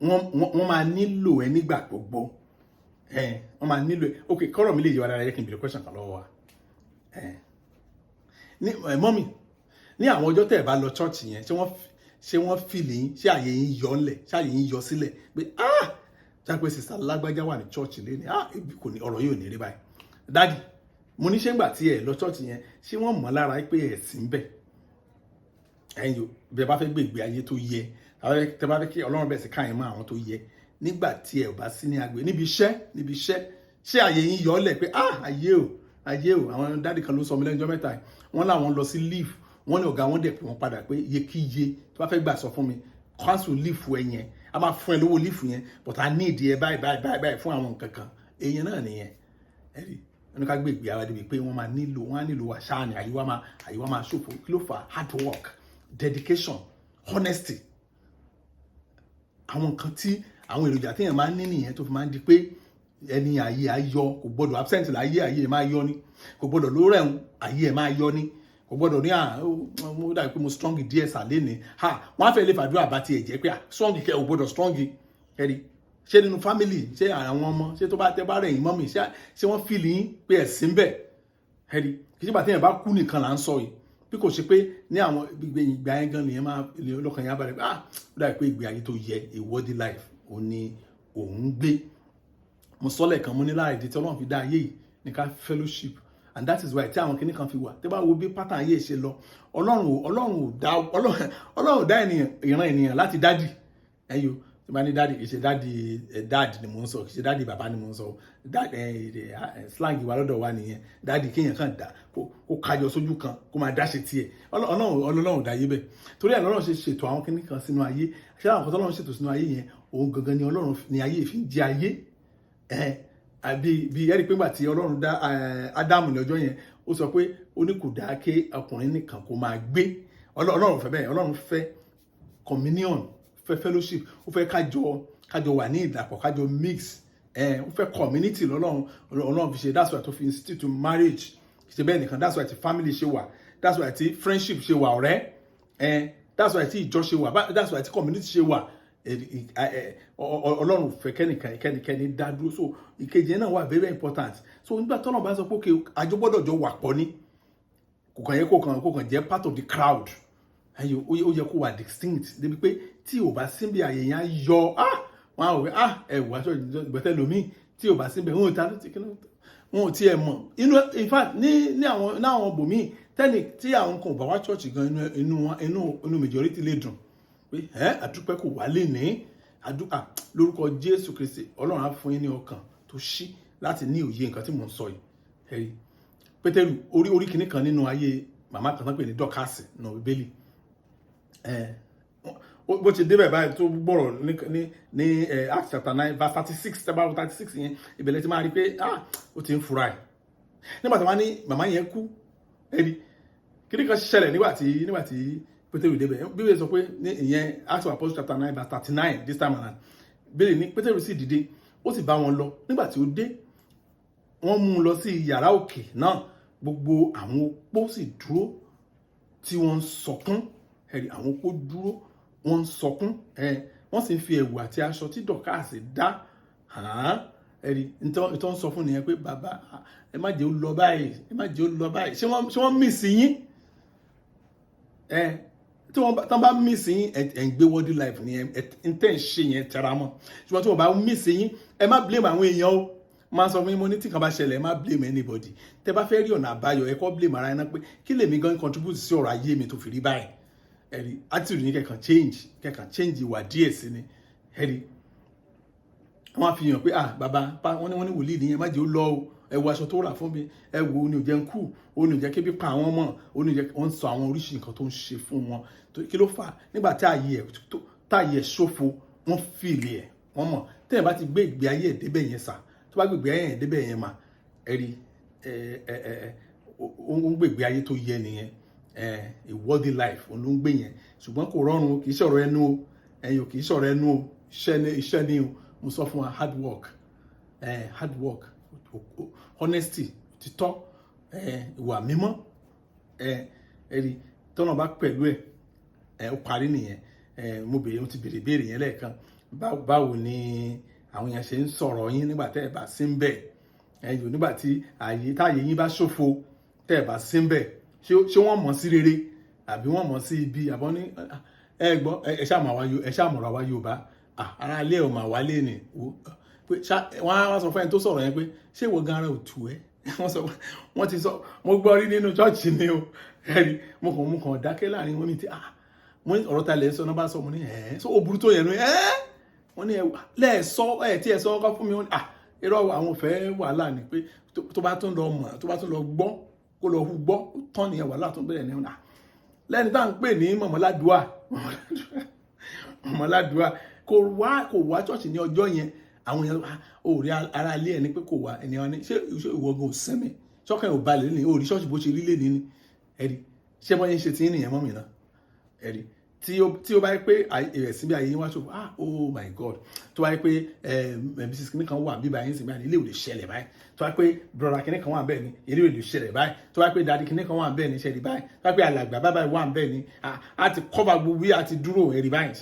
wọ́n máa nílò ẹ nígbà gbogbo. Wọ́n máa nílò ẹ. Ok, kọ́rọ̀ mi lè yẹ wa dára, yẹ kí n bèrè question kan lọ́wọ́ wa. Ní mummy, ní àwọn ọjọ́ tẹ́ ẹ̀ bá lọ church yẹn, ṣé wọ́n feel yín? Ṣé àyè yín yọ ńlẹ̀? Ṣé àyè yín yọ sílẹ̀ pé, "Ah, jápé sister lágbájá wà ní church lé ní, ah, ibi kò ní ọ̀rọ̀ yóò ní rí báyìí"? Daddy, mo ní ṣé ńgbà tí ẹ lọ church yẹn, ṣé wọ́n mọ̀ lára pé ẹ̀ sí ń bẹ̀? Ẹ̀yin o, bí ẹ bá fẹ́ gbé ìgbé ayé tó yẹ, tẹ bá fẹ́ kí Ọlọ́run bẹ̀ sí káyìn mọ́ àwọn tó yẹ nígbà tí ẹ ò bá sí ní agbè níbi iṣẹ́, ṣé àyè yín yọ ọ́ lẹ̀ pé, "Ah, ayé o, ayé o"? Àwọn daddy kan ló sọ mi lẹ́jọ́ 3 yìí. Wọ́n láwọn lọ sí leave, wọ́n ní ọ̀gá wọn dẹ̀ pé wọ́n padà pé iyekíye tó bá fẹ́ gbà, sọ fún mi, cancel leave ẹ yẹn, a máa fún ẹ lówó leave yẹn, but I need ẹ báyìí báyìí báyìí báyìí fún àwọn nǹkan kan. Èèyàn náà nìyẹn. Ẹ rí wọn ní ká gbé ìgbé ara débi pé wọ́n máa nílò, wọ́n á nílò wa ṣáà ní àyíwá máa ṣòfò. Kí ló fà? Hard work, dedication, honesty, àwọn nǹkan tí àwọn èròjà téèyàn máa ń ní nìyẹn tó fi máa ń di pé ẹni ayé ayọ. Kò gbọdọ̀ absent láyé, ayé ẹ̀ máa yọ ni. Kò gbọdọ̀ ló rẹ̀hún, ayé ẹ̀ máa yọ ni. Kò gbọdọ̀ ní à mo dàbí pé mo strong díẹ̀ sàlẹ̀ ni ha, wọ́n á fẹ́ lè fàdúrà bá tiẹ̀ jẹ́ pé à strong kẹ́ ò gbọdọ̀ strong. Kẹ́rì, ṣé nínú family, ṣé àwọn ọmọ, ṣé tó bá tẹ bá rẹ̀ yín mọ́mì, ṣé wọ́n feel yín pé ẹ̀sìn bẹ̀? Kẹ́rì, kì í ṣe bàtí yẹn bá kú nìkan là ń sọ yìí, bí kò ṣe pé ní àwọn ìgbà yẹn gan nìyẹn máa lọ́kàn yẹn á balẹ̀ pé, ah, ó dàbí pé ìgbé ayé tó yẹ, a worthy life, òun ni òun ń gbé. Mo sọ lẹ́ẹ̀kan, mo ní lára ìdí tí Ọlọ́run fi dá ayé yìí ní ká fellowship, and that is why tí àwọn kinní kan fi wà. Tí bá wo bí pattern ayé ṣe lọ, Ọlọ́run ò dá ènìyàn, ìran ènìyàn láti daddy ẹ̀yọ́. Tí bá ní daddy, kì í ṣe daddy dad ni mò ń sọ, kì í ṣe daddy bàbá ni mò ń sọ. Slang wa lọ́dọ̀ wa nìyẹn. Daddy, kéèyàn kàn dá kó kájọ sójú kan, kó máa dáṣe tiẹ̀. Ọlọ́run dá ayé bẹ́ẹ̀. Torí ẹ̀ lọ́run ṣe ṣètò àwọn kinní kan sínú ayé. Ṣé àwọn kan tó Ọlọ́run ṣètò sínú ayé yẹn, òun gangan ni Ọlọ́run ni ayé fi ń jẹ ayé ẹ. Àbí bí ẹ̀rí pé ńgbà tí Ọlọ́run dá Ádámù ní ọjọ́ yẹn, ó sọ pé ó ní kò dáa ké ọkùnrin nìkan kó máa gbé. Ọlọ́run fẹ́ bẹ́ẹ̀. Ọlọ́run fẹ́ communion, fẹ́ fellowship, ó fẹ́ kájọ wà ní ìdàpọ̀, kájọ mix ẹ, ó fẹ́ community lọ́lọ́run. Ọlọ́run fi ṣe. That's why tó fi institute marriage ṣe bẹ́ẹ̀ nìkan. That's why tí family ṣe wà, that's why tí friendship ṣe wà, ọ̀rẹ́ ẹ, that's why tí ìjọ ṣe wà, that's why tí community ṣe wà. Ọlọ́run fẹ́ kẹ́nìkan kẹ́nikẹ́ni dá dúró. So ìkejì yẹn náà wà very important. So nígbà tọ́nà bá sọ pé okay, àjọ gbọ́dọ̀ jọ wà pọ̀ ní, kò kàn yẹ kó kàn jẹ́ part of the crowd. Ẹyọ, ó yẹ kó wà distinct débi pé tí ò bá síbi, àyè yẹn á yọ. Ah, wọn á wò pé, ah, ẹ wà aṣọ ìgbẹ́tẹ̀ lómi tí ò bá síbẹ̀, wọn ò ta ló ti kí ló, wọn ò tiẹ̀ mọ̀ inú. In fact, ní àwọn bòmíì tẹ́nì tí àwọn kan ò bá wá church gan, inú majority lè dùn pé ẹ àdúpẹ́ kò wá lè ní àdúpà. Lórúkọ Jésù Kristi, Ọlọ́run á fún yín ní ọkàn tó ṣí láti ní òye nǹkan tí mò ń sọ yìí. Ẹ̀rí Pétérù orí kìíní kan nínú ayé màmá kan tán pè ní Dọ́kàsì nù Bíbélì. Bó ti débẹ̀ báyìí tó gbọ́rọ̀ ní Acts chapter 9 verse 36, tẹ́bá 36 yẹn, ìbẹ̀lẹ̀ ti máa rí pé, ah, ó ti ń fura ẹ̀. Nígbà tí wọ́n ní màmá yẹn kú, ẹ̀rí kìíní kan ṣẹlẹ̀ nígbà tí Pétérù débẹ̀. Bíbélì sọ pé ní ìyẹn Acts of Apostles chapter 9 verse 39 this time around, Bíbélì ní Pétérù sì dìde, ó sì bá wọn lọ. Nígbà tí ó dé, wọ́n mú un lọ sí yàrá òkè náà. Gbogbo àwọn opó sì dúró tí wọ́n ń sọkún. Ẹ̀rí, àwọn opó dúró, wọ́n ń sọkún, ẹ̀ wọ́n sì ń fi ẹ̀wù àti aṣọ tí Dọ̀kásì dá hàn án. Ẹ̀rí, nítorí ń sọ fún nìyẹn pé, bàbá, ẹ má jẹ́ ó lọ báyìí, ẹ má jẹ́ ó lọ báyìí. Ṣé wọ́n miss yín? Ẹ tí wọ́n tán bá miss yín, ẹ ń gbé worthy life ni. Ẹ ń tẹ́ ń ṣe yẹn, tẹra mọ́. Ṣùgbọ́n tí wọ́n bá miss yín, ẹ má blame àwọn èèyàn o. Máa sọ fún yín, mo ní tí kan bá ṣẹlẹ̀, ẹ má blame anybody. Tẹ bá fẹ́ rí ọ̀nà àbáyọ, ẹ kọ́ blame ara ẹ náà pé kí lèmi gan contribute sí ọ̀rọ̀ ayé mi tó fi rí báyìí? Ẹ̀rí, attitude ní kẹ̀kàn change ìwà díẹ̀ sí ni. Ẹ̀rí, wọ́n á fi hàn pé, ah, bàbá, wọ́n ní wòlíì nìyẹn, má jẹ́ ó lọ o. Ẹ wo aṣọ tó rà fún mi, ẹ wo, ó ní ò jẹ́ ń kú, ó ní ò jẹ́ kébi pa àwọn ọmọ, ó ní ò jẹ́. Wọ́n ń sọ àwọn oríṣi nǹkan tó ń ṣe fún wọn. Kí ló fà á? Nígbà tí ààyè ẹ̀ ṣòfò, wọ́n feel ẹ̀, wọ́n mọ̀. Tẹ́yìn bá ti gbé ìgbé ayé ẹ̀ débẹ̀ yẹn sà, tó bá gbé ìgbé ayé ẹ̀ débẹ̀ yẹn mà, ẹ rí ẹ ẹ ẹ ó ń gbé ìgbé ayé tó yẹ nìyẹn. Ẹ a worthy life òun ló ń gbé yẹn. Ṣùgbọ́n kò rọrùn o, kì í ṣọ̀rọ̀ ẹnu o. Ẹ̀yin ò kì í ṣọ̀rọ̀ ẹnu o, iṣẹ́ ni, iṣẹ́ ni o. Mo sọ fún wa, hard work, hard work, honesty, òtítọ́, ìwà mímọ́. Ẹ rí tọ́nà bá pẹ̀lú ẹ̀, ó parí nìyẹn. Mo béèrè, mo ti béèrè béèrè yẹn lẹ́ẹ̀kan. Báwo ni àwọn èèyàn ṣe ń sọ̀rọ̀ yín nígbà tẹ́ ẹ bá sí ń bẹ̀? Ẹ yòó, nígbà tí ààyè táàyè yín bá ṣòfò, tẹ́ ẹ bá sí ń bẹ̀, ṣé wọ́n mọ̀ sí rere àbí wọ́n mọ̀ sí ibi? Àbọ̀ ní ẹ gbọ́, ẹ ṣáà mọ̀rọ̀ àwa Yorùbá, ara ilé ò mà wálé ni pé wọ́n á wá sọ fún ẹni tó sọ̀rọ̀ yẹn pé, ṣé ìwọ gan ara ò tù ẹ́? Wọ́n sọ, wọ́n ti sọ, mo gbọ́ rí nínú church ni o. Ẹ̀rí, mo kàn dákẹ́ láàrin wọn mi ti ah. Mo ní ọ̀rọ̀ ta lẹ̀ ń sọ náà bá sọ. Mo ní ẹ̀ so ó burú tó yẹn nu ẹ̀. Wọ́n ní ẹ lẹ́ẹ̀sọ ẹ̀ tí ẹ sọ ọkọ fún mi. Wọ́n ní, ah, irọ́, àwọn ò fẹ́ wàhálà ni, pé tó bá tún lọ mọ̀, tó bá tún lọ gbọ́, kó lọ hu gbọ́ tán nìyẹn, wàhálà tún bẹ̀rẹ̀ ní ọ̀nà lẹ́ni tá à ń pè ní mọ̀mọ́ládùá. Mọ̀mọ́ládùá kò wá ṣọ́ọ̀ṣì ní ọjọ́ yẹn. Àwọn èèyàn ò rí ara ilé ẹni pé kò wá. Ẹni wọn ni, ṣé ìwọ gan ò sẹ́mi ṣọ́kàn ò balẹ̀ ní ò rí ṣọ́ọ̀ṣì bó ṣe rí lé ní ni ẹ̀rí? Ṣé wọ́n yẹn ṣe tí ń nìyẹn mọ́ mi náà ẹ̀rí? Tí ó bá yẹ pé ẹ̀sìn bí ayé yín wá ṣòfò, ah, oh my God, tó bá yẹ pé Mrs kìnìún kan wà bíbá yín sì báyìí, ilé ò lè ṣẹlẹ̀ báyìí. Tó bá yẹ pé brother kìnìún kan wà bẹ́ẹ̀ ni, ilé ò lè ṣẹlẹ̀ báyìí. Tó bá yẹ pé daddy kìnìún kan wà bẹ́ẹ̀ ni, ṣẹlẹ̀ báyìí. Tó bá yẹ pé alàgbà bábà wà bẹ́ẹ̀ ni, a ti cover gbogbo bí a ti dúró ẹ̀rí báyìí.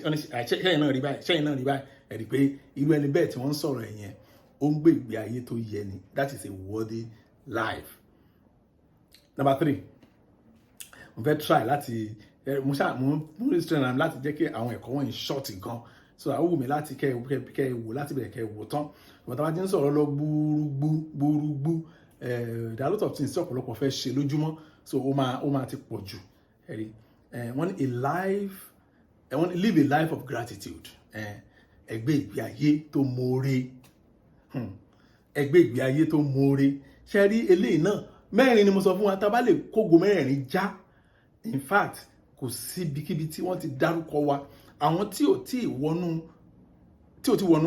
Ṣẹ́yìn náà rí báyìí? Ṣẹ́yìn náà rí báyìí? Ẹ̀rí pé irú ẹni bẹ́ẹ̀ tí wọ́n ń sọ̀rọ̀ ẹ̀yẹn, ó ń gbé ìgbé ayé tó yẹ ni. That is a worthy life. Number three, mo fẹ́ try láti mo ṣáà mo restrain am láti jẹ́ kí àwọn ẹ̀kọ́ wọ̀nyí short gan, so ó wù mí láti kẹ́ ẹ wò láti bẹ̀rẹ̀, kẹ́ ẹ wò tán. Ìwọ̀n tá a bá ti ń sọ̀rọ̀ lọ gbúrúgbú gbúrúgbú, there are a lot of things tí ọ̀pọ̀lọpọ̀ fẹ́ ṣe lójúmọ́, so ó máa ti pọ̀ jù. Ẹ̀rí, wọ́n ní a life, wọ́n ní live a life of gratitude. Ẹ gbé ìgbé ayé tó moore. Ẹ gbé ìgbé ayé tó moore. Ṣe rí eléyìí náà, mẹ́rin ni mo sọ fún wa. Tá a bá lè kógo mẹ́rẹ̀ẹ̀rin já, in fact, kò síbikíbi tí wọ́n ti dárúkọ wa, àwọn tí ò tí wọnú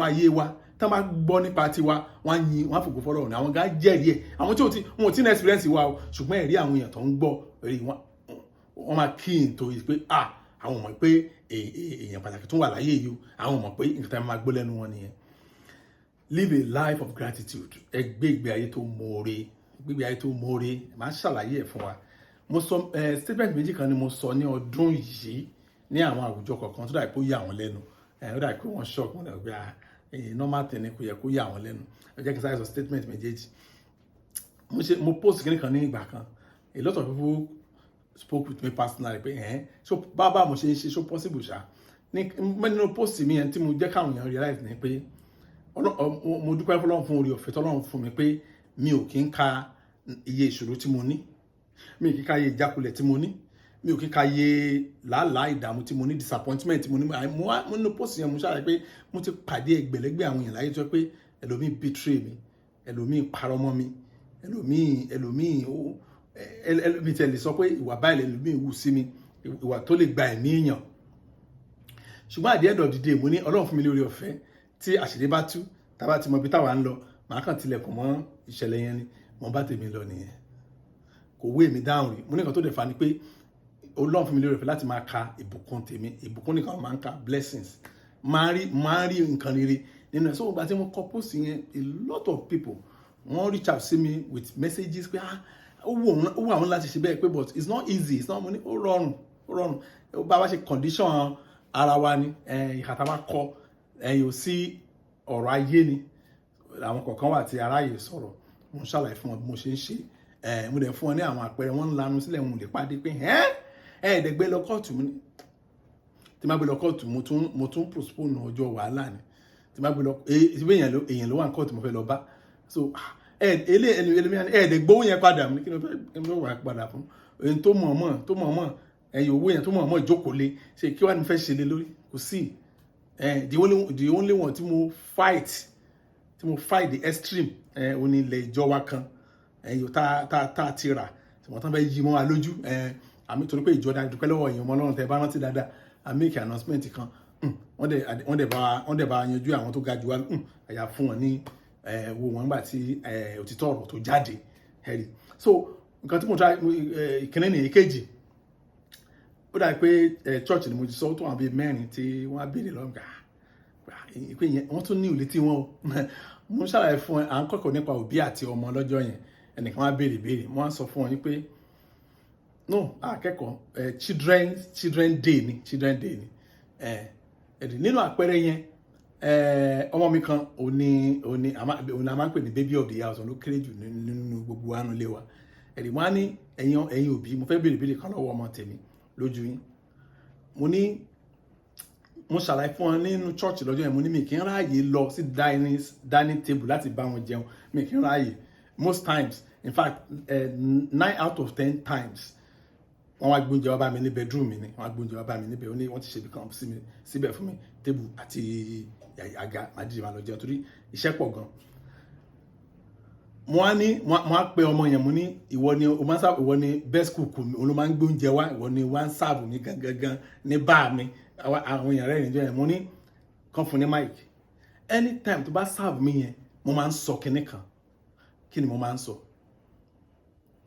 ayé wa, tí wọ́n bá gbọ́ nípa tiwa, wọ́n á yin, wọ́n á fògo fọlọ́run. Àwọn gan jẹ́rìí ẹ̀. Àwọn tí ò tí wọn ò tí ní experience wa o, ṣùgbọ́n ẹ̀rí àwọn èèyàn tó ń gbọ́ ẹ̀rí wọn, wọ́n máa kí n tó yìí pé, ah, àwọn mọ̀ pé èèyàn pàtàkì tún wà láyé yìí o. Àwọn mọ̀ pé nǹkan tí a máa gbọ́ lẹ́nu wọn nìyẹn. Live a life of gratitude. Ẹ gbé ìgbé ayé tó moore, gbé ìgbé ayé tó moore. Màá ṣàlàyé ẹ̀ fún wa. Mo sọ statement méjì kan ni mo sọ ní ọdún yìí ní àwọn àwùjọ kọ̀ọ̀kan tó dàbí pé ó yà wọ́n lẹ́nu. Ó dàbí pé wọ́n shock wọn dàbí pé, ah, normal thing ni, kò yẹ kó yà wọ́n lẹ́nu. Ẹ jẹ́ kí n sáré sọ statement méjèèjì. Mo ṣe, mo post kíní kan ní ìgbà kan. A lot of people spoke with me personally pé ẹ̀ so bá mo ṣe ń ṣe, so possible ṣá. Ní nínú post mi yẹn tí mo jẹ́ káwọn èèyàn realize ni pé mo dúpẹ́ fọlọ́run fún oore ọ̀fẹ́ tọ́lọ́run fún mi, pé mi ò kí ń ka iye ìṣòro tí mo ní, mi ò kí ń ka iye ìjákulẹ̀ tí mo ní, mi ò kí ń ka iye làálàá ìdààmú tí mo ní, disappointment tí mo ní. Mo nínú post yẹn, mo ṣàlàyé pé mo ti pàdé ẹgbẹ̀lẹ́gbẹ̀ àwọn èèyàn láyé tó yẹ pé ẹlòmíì betray mi, ẹlòmíì parọ́ mọ́ mi, ẹlòmíì ó ẹlòmíì tẹ̀ lè sọ pé ìwà báyìí ẹlòmíì wù sí mi, ìwà tó lè gba ẹ̀mí èèyàn. Ṣùgbọ́n at the end of the day, mo ní Ọlọ́run fún mi lórí ọ̀fẹ́ tí àṣírí bá tú, tá bá ti mọ ibi táwa ń lọ, màá kàn tilẹ̀kùn mọ́ ìṣẹ̀lẹ̀ yẹn ni mo bá tèmi lọ nìyẹn. Kò wé mi dáhùn rí. Mo ní nǹkan tó dẹ̀ fa ni pé Ọlọ́run fún mi lórí ọ̀fẹ́ láti máa ka ìbùkún tèmi. Ìbùkún nìkan máa ń ka blessings, máa ń rí nǹkan rere nínú ẹ̀. So ìgbà tí mo kọ post yẹn, a lot of people, wọ́n reach out sí mi with messages pé, ah, ó wù àwọn láti ṣe bẹ́ẹ̀ pé, but it's not easy, it's not money. Ó rọrùn, ó rọrùn. Ó bá wa ṣe condition ara wa ni ìhà tá a bá kọ ẹ̀yìn ò sí ọ̀rọ̀ ayé ni. Àwọn kọ̀ọ̀kan wà tí aráyè sọ̀rọ̀. Mo ń ṣàlàyé fún wọn bí mo ṣe ń ṣe. Mo dẹ̀ fún wọn ní àwọn àpẹẹrẹ. Wọn ń lanu sílẹ̀, wọn ò lè pàdé pé ẹ́ ẹ̀ẹ́dẹ̀gbẹ́ lọ kóòtù. Mi ní tí má gbé lọ kóòtù, mo tún postpone ọjọ́ wàhálà ni. Tí má gbé lọ, ìbí èèyàn ló wà ní kóòtù mo fẹ́ lọ bá. So ẹ elé ẹni ẹlẹmìíràn, ẹ̀ẹ́dẹ̀gbówó yẹn padà. Mi kí ni mo fẹ́ wà padà fún èyí tó mọ̀ mọ̀, tó mọ̀ mọ̀ ẹ̀yìn owó yẹn tó mọ̀ mọ̀ ìjókòó lé ṣe? Kí wàá ní fẹ́ ṣe lé lórí? Kò sí. The only one tí mo fight the extreme, ó ní ilẹ̀ ìjọ wa kan ẹ̀yìn tá ti rà tí wọ́n tán fẹ́ yí mọ́ wa lójú àmì, torí pé ìjọ dáa. Dúpẹ́ lọ́wọ́ èèyàn ọmọ Ọlọ́run. Tẹ́ bá rántí dáadáa, a make announcement kan. Wọ́n dẹ̀ bá yanjú àwọn tó ga jù wá. Àyà fún wọn ní wo wọn nígbà tí òtítọ́ ọ̀rọ̀ tó jáde ẹ̀rí. So nǹkan tí mo try, ìkíní ní. Ìkejì, ó dàbí pé church ni mo ti sọ tó àwọn bíi mẹ́rin tí wọ́n á béèrè lọ́wọ́ gbà pé wọ́n tún ní ìlú tí wọ́n mo ń ṣàlàyé fún ẹ. À ń kọ́kọ́ nípa òbí àti ọmọ lọ́jọ́ yẹn. Ẹnìkan wá béèrè béèrè, mo wá sọ fún wọn pé no, akẹ́kọ̀ọ́ children day ni, children day ni ẹ̀ẹ́dì. Nínú àpẹẹrẹ yẹn, ọmọ mi kan, òní òní a máa ń pè ní baby of the house, òun ló kéré jù nínú gbogbo àánú ilé wa. Ẹ̀dì, wọ́n á ní, ẹ̀yin òbí, mo fẹ́ béèrè béèrè kan lọ́wọ́ ọmọ tèmi lójú yín. Mo ní mo ṣàlàyé fún wọn nínú church lọ́jọ́ yẹn. Mo ní mi kì í ráàyè lọ sí dining table láti bá wọn jẹun. Mi kì í ráàyè most times, in fact, 9 out of 10 times. Wọ́n wá gbóúnjẹ wá bá mi ní bedroom mi ni. Wọ́n wá gbóúnjẹ wá bá mi níbẹ̀. Ó ní wọ́n ti ṣe ibi kan sí mi síbẹ̀ fún mi, table àti àga. Màá dìde, máa lọ jẹun torí iṣẹ́ pọ̀ gan. Mo wá ní mo wá pe ọmọ yẹn. Mo ní, "Ìwọ ni o máa ń sábà, ìwọ ni best cook mi, òun ló máa ń gbé oúnjẹ wá, ìwọ ni wá ń serve mi gangan gan ní bá mi." Àwọn èèyàn rẹ̀ níjọ́ yẹn. Mo ní kàn fún ní mic. Anytime tó bá serve mi yẹn, mo máa ń sọ kinní kan. Kí ni mo máa ń sọ?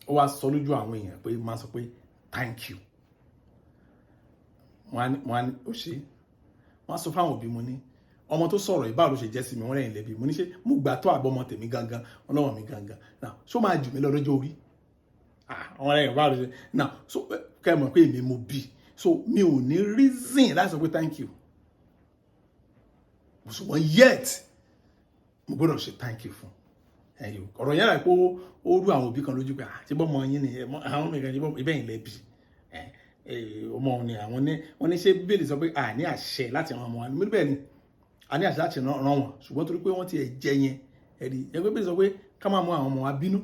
Ó wá sọ lójú àwọn èèyàn pé mo máa ń sọ pé, "Thank you." Wọ́n á ní ó ṣe. Wọ́n á sọ fáwọn òbí. Mo ní, "Ọmọ tó sọ̀rọ̀ yìí, báwo ló ṣe jẹ́ sí mi?" Wọ́n rẹ̀yìn lẹ́bi. Mo ní, "Ṣé mo gbà tó àbọ̀mọ tèmi gangan?" Wọ́n lọ́wọ́ mi gangan. Now, ṣó máa jù mí lọ lọ́jọ́ orí? Wọ́n rẹ̀yìn, báwo ló ṣe now? So kẹ́ ẹ mọ̀ pé èmi mo bí, so mi ò ní reason láti sọ pé thank you, ṣùgbọ́n yet mo gbọ́dọ̀ ṣe thank you fún ẹ̀yìn. Ọ̀rọ̀ yẹn rà pé ó rú àwọn òbí kan lójú pé àti bọ́ ọmọ yín ni àwọn mìíràn ṣe bọ́ ibẹ̀ yìí lẹ́bi ọmọ òun ni. Àwọn ní wọ́n ní, ṣé Bíbélì sọ pé a ní àṣẹ láti ràn ọmọ wa? Ní bẹ́ẹ̀ ni, a ní àṣẹ láti ràn wọ́n, ṣùgbọ́n torí pé wọ́n ti ẹ̀ jẹ yẹn, ẹ̀rí ẹgbẹ́ Bíbélì sọ pé ká máa mú àwọn ọmọ wa bínú.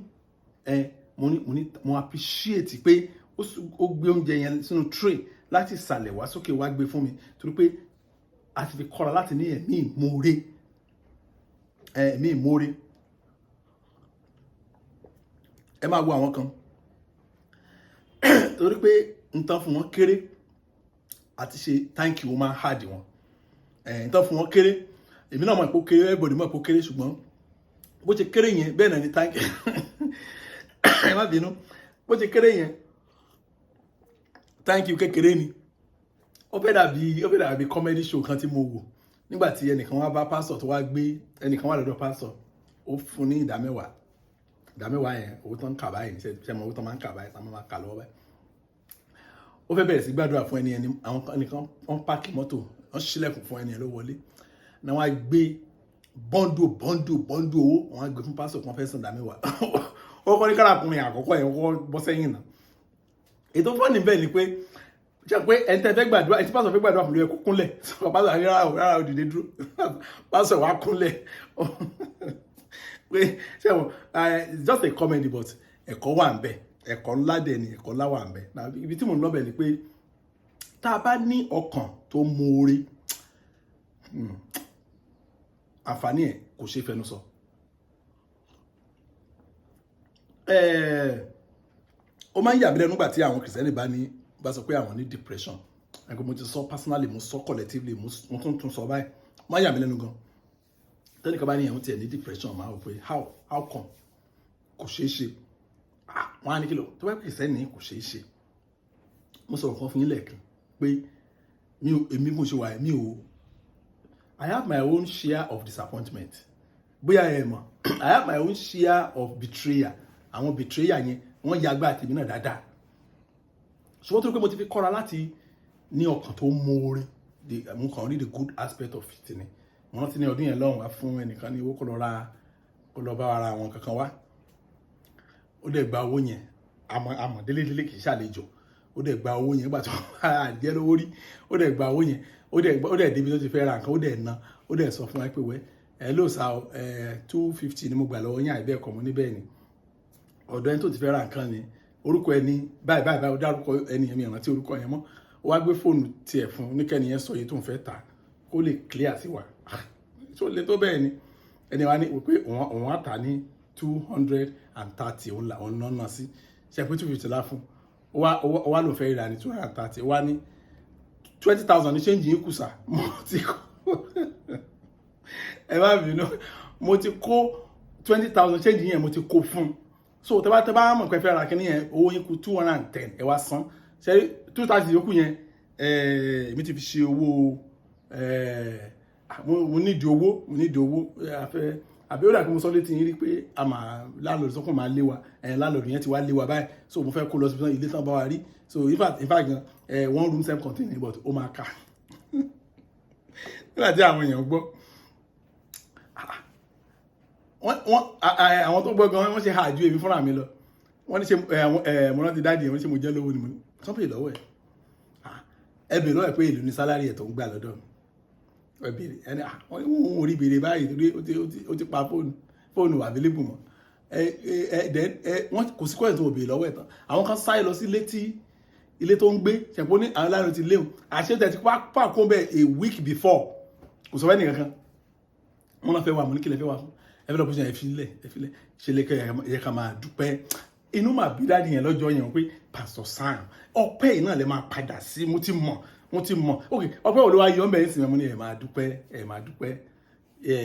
Ẹ mo ní mo appreciate pé ó gbé oúnjẹ yẹn sínú tray láti ìsàlẹ̀ wá sókè, wá gbé fún mi, torí pé a ti fi kọ́ra láti ní ẹ̀mí ìmoore, ẹ̀mí ìmoore. Ẹ máa wo àwọn kan, torí pé nǹkan fún wọn kéré, àti ṣe thank you, ó máa ń hard wọn. Nǹkan fún wọn kéré. Èmi náà mọ̀ pé ó kéré, everybody mọ̀ pé ó kéré, ṣùgbọ́n bó ṣe kéré yẹn, bẹ́ẹ̀ náà ni thank you. Ẹ má bínú. Bó ṣe kéré yẹn, thank you kékeré ni. Ó fẹ́ dàbí comedy show kan tí mo wò nígbà tí ẹnìkan wá bá pásítọ̀, tó wá gbé ẹnìkan wá lọ́dọ̀ pásítọ̀, ó fún ní ìdámẹ́wàá. Ìdámẹ́wàá yẹn, owó tó ń kà báyìí, ṣe mọ owó tó máa ń kà báyìí, tó máa ń kà lọ́wọ́ báyìí. Ó fẹ́ bẹ̀rẹ̀ sí gbàdúrà fún ẹni ẹni. Àwọn ẹnìkan, wọ́n park mọ́tò, wọ́n ṣílẹ̀kùn fún ẹni ẹ ló wọlé náà. Wọ́n á gbé bundle, bundle, bundle owó, wọ́n á gbé fún pásítọ̀ kan fẹ́ san ìdámẹ́wàá. Ó kọ́ ní kárakùnrin àkọ́kọ́ yẹn kọ́ bọ́ sẹ́yìn náà. Ètò fọ́ọ̀nì bẹ́ẹ̀ ni pé, ṣe pé ẹni tẹ́ fẹ́ gbàdúrà, ẹni tí pásítọ̀ fẹ́ gbàdúrà fún ló yẹ kó kúnlẹ̀. Pásítọ̀ ní, "Rárá o, rárá o, dìde dúró." Pásítọ̀ wá kúnlẹ̀ pé ṣé wọn. It's just a comedy, but ẹ̀kọ́ wà ń bẹ̀, ẹ̀kọ́ ńlá dẹ̀ ni, ẹ̀kọ́ ńlá wà ń bẹ̀. Ibi tí mò ń lọ bẹ̀ ni pé tá a bá ní ọkàn tó moore, àǹfààní ẹ̀ kò ṣeé fẹnu sọ. Ó máa ń yà mí lẹ́nu nígbà tí àwọn Kìrìsìtẹ́nì bá sọ pé àwọn ní depression. Ẹ̀kọ́ mo ti sọ personally, mo sọ collectively, mo tún tún sọ báyìí. Ó máa ń yà mí lẹ́nu gan tẹ́nìkan bá ní ẹ̀hún tiẹ̀ ní depression. Máa wò pé how come? Kò ṣeé ṣe. Wọ́n á ní kí ló tó bá Kìrìsìtẹ́nì, kò ṣeé ṣe. Mo sọ̀rọ̀ kan fún yín lẹ́ẹ̀kan pé mi ò, èmi mo ṣe wà, mi ò, I have my own share of disappointment. Bóyá ẹ mọ̀, I have my own share of betrayal. Àwọn betrayal yẹn, wọ́n yagbá tèmi náà dáadáa, ṣùgbọ́n tó pé mo ti fi kọ́ra láti ní ọkàn tó mọ́ọ́rẹ́, mo kàn rí the good aspect of it ni. Mo rántí ní ọdún yẹn lọ́hùn, wá fún ẹnìkan ní owó kó lọ ra, kó lọ bá ara àwọn kankan wá. Ó dẹ̀ gba owó yẹn. Àmọ́ àmọ́ délédélé, kì í ṣàlejò. Ó dẹ̀ gba owó yẹn nígbà tó àjẹ́ lówó rí. Ó dẹ̀ gba owó yẹn, ó dẹ̀ débi tó ti fẹ́ ra nǹkan, ó dẹ̀ ná. Ó dẹ̀ sọ fún wa pé, "Wẹ́ ẹ ló sa ẹ, 250 ni mo gbà lọ́wọ́ yín, àìbẹ́ẹ̀ kọ́?" Mo ní bẹ́ẹ̀ ni. Ọ̀dọ̀ ẹni tó ti fẹ́ ra nǹkan ni, orúkọ ẹni báyìí báyìí báyìí. Ó dárúkọ ẹni yẹn, mi rántí orúkọ yẹn mọ́. Ó wá gbé fóònù tiẹ̀ fún níkẹ́ni yẹn, sọ iye tó ń fẹ́ tà kó lè clear sí wa. Tó le tó bẹ́ẹ̀ ni? Ẹni wa ní pé òun á tà ní 230. Òun là òun náà sí ṣe pé 250 la fún. Ó wá lòun fẹ́ rà ní 230. Ó wá ní, "20,000 ní change yín kù sá. Mo ti kó, ẹ má bínú, mo ti kó 20,000 change yẹn, mo ti kó fún. So tẹ́ bá mọ̀ pé fẹ́ ra kíní yẹn, owó yín kù 210, ẹ wá san ṣe 230 yòókù yẹn. Èmi ti fi ṣe owó. Mo nídìí owó, mo nídìí owó afẹ́ àbí ó dà pé mo sọ létí yín rí pé a máa landlord sọ́kùn máa lé wa. Landlord yẹn ti wá lé wa báyìí, so mo fẹ́ kó lọ sí ilé tán bá wa rí. So in fact gan, one room self contained, but ó máa kà. Nígbà tí àwọn èèyàn gbọ́, wọ́n àwọn tó gbọ́ gan, wọ́n ṣe hà ju èmi fúnra mi lọ. Wọ́n ní ṣe mo rántí daddy, wọ́n ní ṣe mo jẹ́ lówó ni. Mo ní kán bèèrè lọ́wọ́ ẹ̀. Ẹ bèèrè lọ́wọ́ ẹ̀ pé èlò ní salary ẹ̀ tó ń gbà lọ́dọ̀ mi. Ẹ bèèrè ẹni wọ́n ní wọ́n ò rí bèèrè báyìí torí ó ti pa fóònù available mọ́. Ẹ ẹ then ẹ wọ́n kò sí kọ́yìn tó bèèrè lọ́wọ́ ẹ̀ tán. Àwọn kan sáré lọ sí létí. Ilé tó ń gbé ṣẹ̀pọ̀ ní àwọn landlord ti léwu àṣẹ tẹ̀ ti pàkó bẹ́ẹ̀ a week before. Kò sọ fẹ́ nìkankan. Wọn náà fẹ́ wà. Mo ní, "Kí lẹ fẹ́ wà fún?" Ẹ fẹ́ lọ bó ṣe, ẹ fi lẹ̀, ẹ fi lẹ̀. Ṣe lè kẹ́ ẹ ká máa dúpẹ́. Inú mà bí daddy yẹn lọ́jọ́ yẹn pé, "Pastor Sam, ọpẹ́ yìí náà lè máa padà sí. Mo ti mọ̀, mo ti mọ̀." Ok, ọpẹ́ wo ló wá yọ ọ́ bẹ́ẹ̀ sì? Mo ní, "Ẹ máa dúpẹ́, ẹ máa dúpẹ́. Ẹ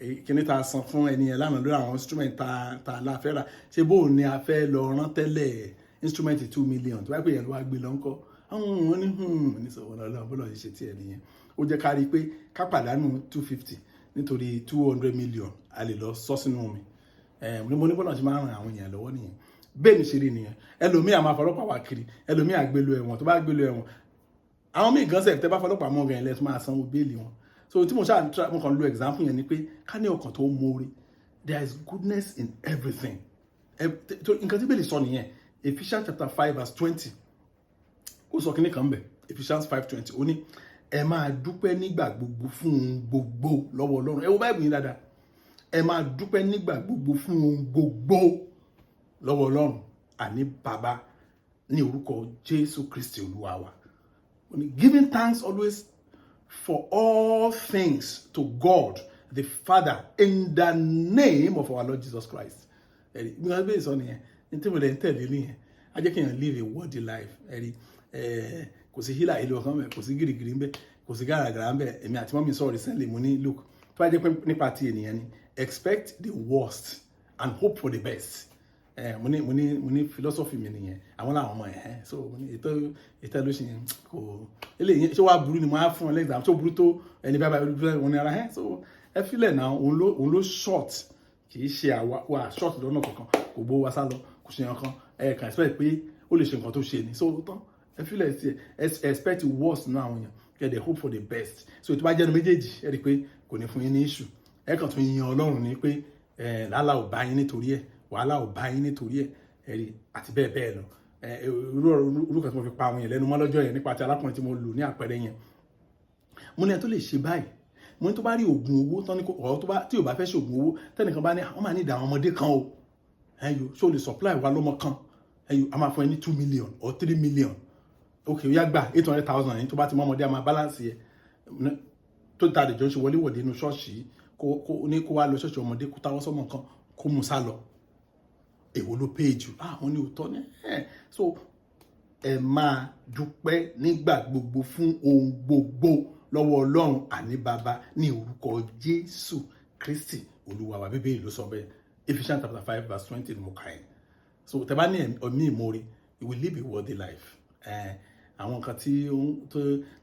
ẹ kíní ta san fún ẹni yẹn lánàá lórí àwọn instrument ta la fẹ́ rà, ṣé bó o ní a fẹ́ lọ rán tẹ́lẹ̀ instrument 2 million tó bá pè yẹn ló wá gbé lọ ńkọ́?" Àwọn wọn ní ní sọ wọn lọ́wọ́ bọ́lá ṣe tiẹ̀ nìyẹn. Ó jẹ́ ká rí i pé ká pàdánù 250 nítorí 200 million, a lè lọ sọ sínú omi. Mo ní bọ́lá ṣe máa ń ran àwọn èèyàn lọ́wọ́ nìyẹn. Bẹ́ẹ̀ ni ṣe rí nìyẹn. Ẹlòmíì àmà fọlọ́pàá wá kiri, ẹlòmíì àgbélò ẹ̀wọ̀n. Tó bá gbélò ẹ̀wọ̀n, àwọn míì gan sẹ̀, tẹ́ bá fọlọ́pàá mọ́ ọ̀gá ẹ̀ lẹ́tọ́ máa sanwó béèlì wọn. So tí mo ṣáà mo kàn lo example yẹn ni pé ká ní ọkàn tó mórí. There is goodness in everything. Nǹkan tí bẹ́ẹ̀ sọ nìyẹn. Ephesians chapter 5 verse 20, ó sọ kíní kan bẹ̀. Ephesians 5:20, ó ní, "Ẹ máa dúpẹ́ nígbà gbogbo fún ohun gbogbo lọ́wọ́ Ọlọ́run." Ẹ wo Báìbù yín dáadáa. Ẹ máa dúpẹ́ nígbà gbogbo fún ohun gbogbo lọ́wọ́ Ọlọ́run, àní Bàbá, ní orúkọ Jésù Kristi Olúwa wa. Ó ní, "Giving thanks always for all things to God the Father in the name of our Lord Jesus Christ." Ẹ̀rí bí wọ́n bẹ́ẹ̀ sọ nìyẹn. Ní tí mo lè ń tẹ̀lé nìyẹn, á jẹ́ kí èèyàn live a worthy life. Ẹ̀rí kò sí hílà ìlú ọ̀kan bẹ̀, kò sí gìrìgìrì ń bẹ̀, kò sí gàràgàrà ń bẹ̀. Èmi àti mummy sọ̀rọ̀ recently. Mo ní, "Look, tó bá jẹ́ pé nípa ti ènìyàn ni, expect the worst and hope for the best." Mo ní philosophy mi nìyẹn. Àwọn làwọn ọmọ ẹ̀ so mo ní ètò ló ṣe kò eléyìí. Ṣé wàá burú ni? Mo á fún ọ lẹ́gbàá tó burú tó ẹni bá bá wọn ní ara ẹ̀. So ẹ filẹ̀ náà, òun ló short, kì í ṣe àwa wa short lọ́nà kankan. Kò gbó wa sá lọ, kò ṣe nǹkan. Ẹ kàn expect pé ó lè ṣe nǹkan tó ṣe ni. So tán, ẹ filẹ̀ sí ẹ. Expect worst náà àwọn èèyàn, kẹ́ dẹ̀ hope for the best. So ètò bá jẹ́nu méjèèjì, ẹ rí i pé kò ní fún yín ní issue. Ẹ kàn tún yin Ọlọ́run ní pé ẹ làálàá ò bá yín nítorí ẹ, wàhálà ò bá yín nítorí ẹ, ẹ rí, àti bẹ́ẹ̀ bẹ́ẹ̀ lọ. Ẹ irú ọ̀rọ̀ orúkọ tí mo fi pa àwọn èèyàn lẹ́nu mọ́ lọ́jọ́ yẹn nípa ti arákùnrin tí mo lò ní àpẹẹrẹ yẹn, mo ní ẹ tó lè ṣe báyìí, mo ní tó bá rí oògùn owó tán ní ọ̀rọ̀ tó bá tí ò bá fẹ́ ṣe oògùn owó, tẹ́nìkan bá ní wọ́n máa ní ìdá àwọn ọmọdé kan o, ẹ̀yọ ṣó lè supply wa lọ́mọ kan? Ẹ̀yọ, a máa fún ẹ ní 2 million or 3 million. Ok, ó yá, gbà 800,000 yẹn. Tó bá ti mọ́ ọmọdé, a máa balance yẹ tó ta àdìjọ ṣe wọléwọ̀de inú ṣọ́ọ̀ṣì yìí, kó ní kó wá lọ ṣọ́ọ̀ṣì ọmọdé, kó táwọ́ sọ́mọ kan, kó mú sá lọ. Èwo ló pé jù? Àwọn ní òótọ́ ní ẹ̀. So ẹ máa dúpẹ́ nígbà gbogbo fún ohun gbogbo lọ́wọ́ Ọlọ́run, àní Bàbá, ní orúkọ Jésù Kristi Olúwa wa. Bíbélì ló sọ bẹ́ẹ̀. Ephesians chapter 5 verse 20 ni mo kà yẹn. So tẹ́ bá ní ẹ̀mí ìmoore, you will live a worthy life. Àwọn nǹkan tí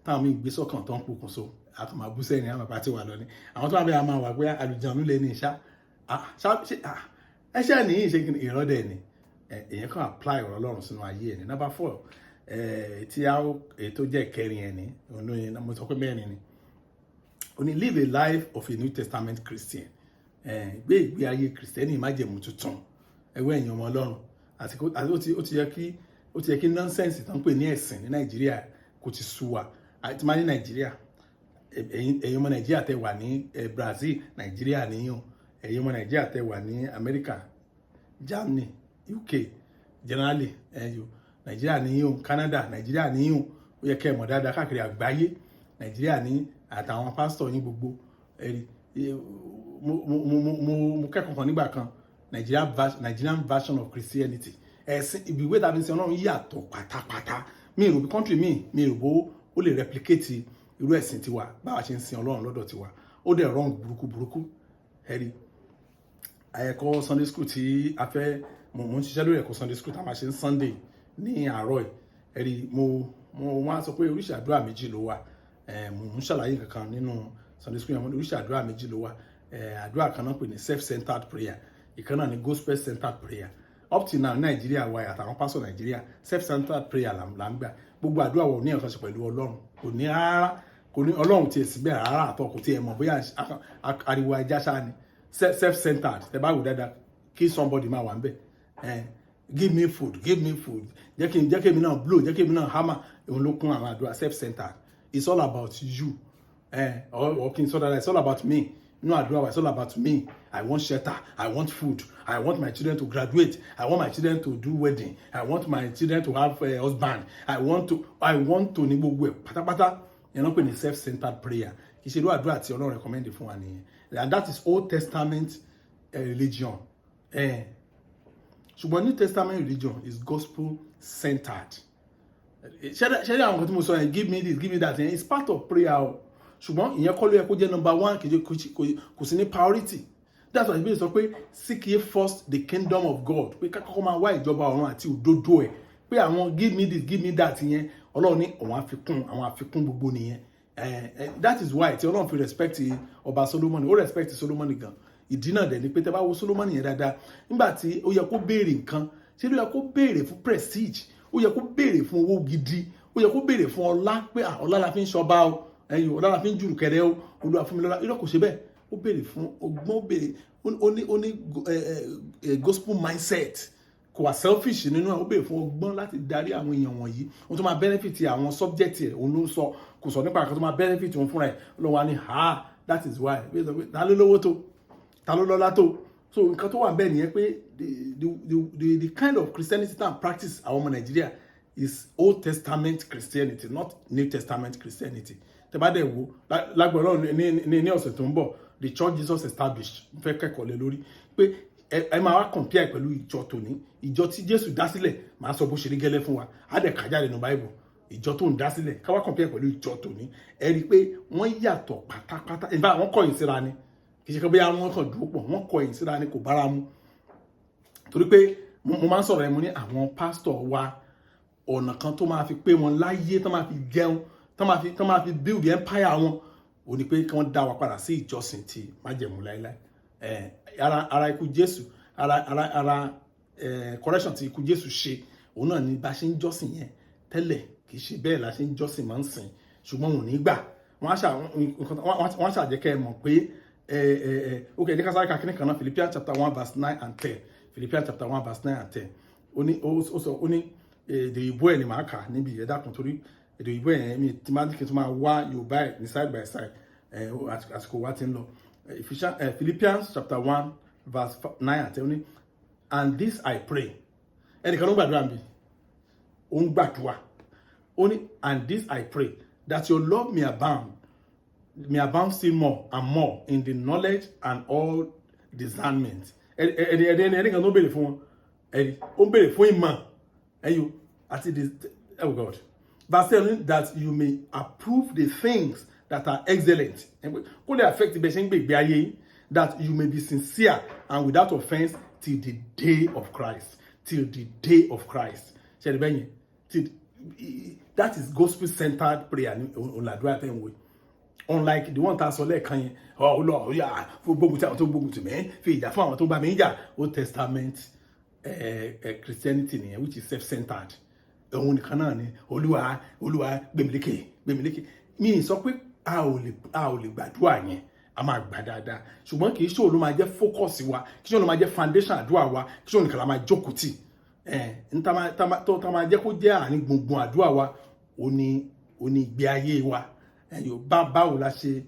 táwọn míì gbé sọ́kàn tó ń pokùnso, a kàn máa bú sẹ́yìn, àwọn àpá tí wà lọ ní àwọn tó wà bẹ́ẹ̀, a máa wà pé àlùjànnú lè ní ìṣá ẹ ṣe ní ìṣe ìrọ́dẹ̀ ni. Èèyàn kàn apply ọ̀rọ̀ Ọlọ́run sínú ayé ẹ̀ ní. Number four, tí a èyí tó jẹ́ ìkẹrin ẹ̀ ní òun, mo sọ pé mẹ́rin ni. Ó ní, "Live a life of a New Testament Christian." Gbé ìgbé ayé Kristẹni májẹ̀mú tuntun. Ẹgbẹ́ ẹ̀yìn ọmọ Ọlọ́run, àti ó ti yẹ kí nonsense tó ń pè ní ẹ̀sìn ní Nàìjíríà kò ti sú wa. Àti máa ní Nàìjíríà, ẹ̀yin ọmọ Nàìjíríà tẹ́ wà ní Brazil, Nàìjíríà níyàn. Ẹ̀yin ọmọ Nàìjíríà tẹ́ wà ní Amẹ́ríkà, Germany, UK, generally, ẹ̀yọ Nàìjíríà níyàn. Canada, Nàìjíríà níyàn. Ó yẹ kẹ́ ẹ mọ̀ dáadáa káàkiri àgbáyé, Nàìjíríà ní àtàwọn pásítọ̀ yín gbogbo. Ẹ̀rí mo kẹ́kọ̀ọ́ kan nígbà kan, Nigerian version of Christianity. Ẹ̀sìn ìwé tàbí sin Ọlọ́run yàtọ̀ pátápátá. Mi ò rò bí country mi rò bó ó lè replicate irú ẹ̀sìn tiwa, báwa ṣe ń sin Ọlọ́run lọ́dọ̀ tiwa. Ó dẹ̀ wrong burúkú burúkú. Ẹ̀rí ẹ̀kọ́ Sunday school tí a fẹ́, mo ń ṣiṣẹ́ lórí ẹ̀kọ́ Sunday school tá a máa ṣe ń Sunday ní àárọ̀ ẹ̀. Ẹ̀rí mo wá sọ pé oríṣi àdúrà méjì ló wà. Mo ń ṣàlàyé kankan nínú Sunday school yẹn. Oríṣi àdúrà méjì ló wà. Àdúrà kan náà pè ní self-centered prayer, ìkan náà ní gospel-centered prayer. Up till now, Nàìjíríà wa àtàwọn pásọ̀ Nàìjíríà, self-centered prayer là ń gbà. Gbogbo àdúrà wa ò ní nǹkan ṣe pẹ̀lú Ọlọ́run, kò ní rárá, kò ní Ọlọ́run tiẹ̀ síbẹ̀ rárá àtọ̀, kò tiẹ̀ mọ̀ bóyá ariwo ajá ṣáá ni. Self-centered, tẹ bá wò dáadáa, kí somebody máa wà ń bẹ̀, "Give me food, give me food, jẹ́ kí èmi náà blow, jẹ́ kí èmi náà hammer." Òun ló kún àwọn àdúrà self-centered. It's all about you, or kí n sọ dáadáa, it's all about me. Nínú àdúrà wa, it's all about me. I want shelter, I want food, I want my children to graduate, I want my children to do wedding, I want my children to have a husband, I want to ní gbogbo ẹ̀ pátápátá. Yẹn náà pè ní self-centered prayer. Kì í ṣe irú àdúrà tí Ọlọ́run recommend fún wa nìyẹn, and that is Old Testament religion. Ṣùgbọ́n New Testament religion is gospel centered. Ṣé àwọn nǹkan tí mo sọ yẹn, give me this, give me that yẹn, it's part of prayer o, ṣùgbọ́n ìyẹn kọ́ ló yẹ kó jẹ́ number one. Kì í kò sí ní priority. That's why Bíbélì sọ pé, "Seek ye first the kingdom of God," pé ká kọ́kọ́ máa wá ìjọba ọ̀run àti òdodo ẹ̀, pé àwọn give me this, give me that yẹn, Ọlọ́run ní àwọn àfikún, àwọn àfikún gbogbo nìyẹn. That is why tí Ọlọ́run fi respect ọba Solomoni. Ó respect Solomoni gan. Ìdí náà dẹ̀ ni pé tẹ́ bá wo Solomoni yẹn dáadáa, nígbà tí ó yẹ kó béèrè nǹkan, ṣé ló yẹ kó béèrè fún prestige? Ó yẹ kó béèrè fún owó gidi, ó yẹ kó béèrè fún ọlá, pé ọlá la fi ń ṣọba o, ẹ̀yin ọlá la fi ń jùrù kẹrẹ o, Olúwa fún mi lọ́lá. Irọ́, kò ṣe bẹ́ẹ̀. Ó béèrè fún ọgbọ́n, ó béèrè, ó ní gospel mindset, kò wà selfish nínú ẹ̀. Ó béèrè fún ọgbọ́n láti darí àwọn èèyàn wọ̀nyí, ohun tó máa benefit àwọn subject ẹ̀ òun ló ń sọ. Kò sọ nípa nǹkan tó máa benefit òun fúnra ẹ̀. Ló wà ní ha. That is why bí sọ pé ta ló lówó tó, ta ló lọ́lá tó? So nǹkan tó wà bẹ́ẹ̀ nìyẹn, pé the kind of Christianity and practice àwọn ọmọ Nàìjíríà is Old Testament Christianity, not New Testament Christianity. Tẹ́ bá dẹ̀ wo lágbọ̀rọ̀ ní ọ̀sẹ̀ tó ń bọ̀, The Church Jesus Established, ń fẹ́ kẹ́kọ̀ọ́ lé lórí pé ẹ máa wá compare pẹ̀lú ìjọ tòní, ìjọ tí Jésù dá sílẹ̀. Máa sọ bó ṣe rí gẹ́lẹ́ fún wa, á dẹ̀ kájà nínú Bible. Ìjọ tó ń dá sílẹ̀, ká wá compare pẹ̀lú ìjọ tòní, ẹ rí i pé wọ́n yàtọ̀ pátápátá. In fact, wọ́n kọ̀yìn síra ni. Kì í ṣe pé bóyá wọ́n kàn dúró pọ̀, wọ́n kọ̀yìn síra ni, kò bára mu. Torí pé mo máa ń sọ̀rọ̀ ẹ, mo ní àwọn pásítọ̀ wa, ọ̀nà kan tó máa fi pé wọn láyé, tó máa fi jẹun, tó máa fi build empire wọn, ò ní pé kí wọ́n dá wa padà sí ìjọsìn ti májẹ̀mú láéláé. Ara ikú Jésù, ara correction tí ikú Jésù ṣe, òun náà ní bá ṣe ń jọ́sìn yẹn tẹ́lẹ̀, kì í ṣe bẹ́ẹ̀ la ṣe ń jọ́sìn máa ń sìn. Ṣùgbọ́n wọn ò ní gbà. Wọ́n á ṣàjẹ́ kẹ́ ẹ mọ̀ pé ẹ ẹ ẹ ok, ẹ jẹ́ ká sáré ka kíní kan náà, Philippians chapter 1 verse 9 and 10. Philippians chapter 1 verse 9 and 10. Ó ní, ó sọ, ó ní, èdè òyìnbó ẹ̀ ni màá kà níbi. Ẹ dákun, torí èdè òyìnbó ẹ̀ mi tí máa ń kí n tó máa wá Yorùbá ẹ̀ ní side by side ẹ̀, àsìkò wa ti ń lọ. Philippians chapter 1 verse 9 and 10, ó ní, "And this I pray." Ẹnìkan ló ń gbàdúrà mi, ó ń gbàdúrà. Ó ní, "And this I pray, that your love may abound still more and more in the knowledge and all discernment." Ẹni kan tó ń béèrè fún wọn, ẹni ó ń béèrè fún ìmọ̀ ẹyọ àti the, oh God, verse 7, "that you may approve the things that are excellent," kó lè affect ibẹ̀ ṣe ń gbé ìgbé ayé yín, "that you may be sincere and without offence till the day of Christ." Till the day of Christ. Ṣe ẹni bẹ́ẹ̀ yẹn? Till that is gospel centered prayer ní òǹlàdúrà tẹ̀ ń wò, unlike the one tá a sọ lẹ́ẹ̀kan yẹn. Ọ lọ ọ̀yà fún gbógun tí àwọn tó gbógun tì mí, fi ìjà fún àwọn tó bá mi jà. Old Testament Christianity nìyẹn, which is self-centered. Òun nìkan náà ni Olúwa, Olúwa gbèmílékè, gbèmílékè. Mi sọ pé a ò lè gbàdúrà yẹn, a máa gbà dáadáa, ṣùgbọ́n kì í ṣòro ló máa jẹ́ focus wa, kì í ṣòro ló máa jẹ́ foundation àdúrà wa, kì í ṣòro nìkan la máa jókòó tì. Ẹ̀ ń tá máa jẹ́ kó jẹ́ àárín gbùngbùn àdúrà wa, ó ní ìgbé ayé wa. Ẹ̀yọ́ bá báwo la ṣe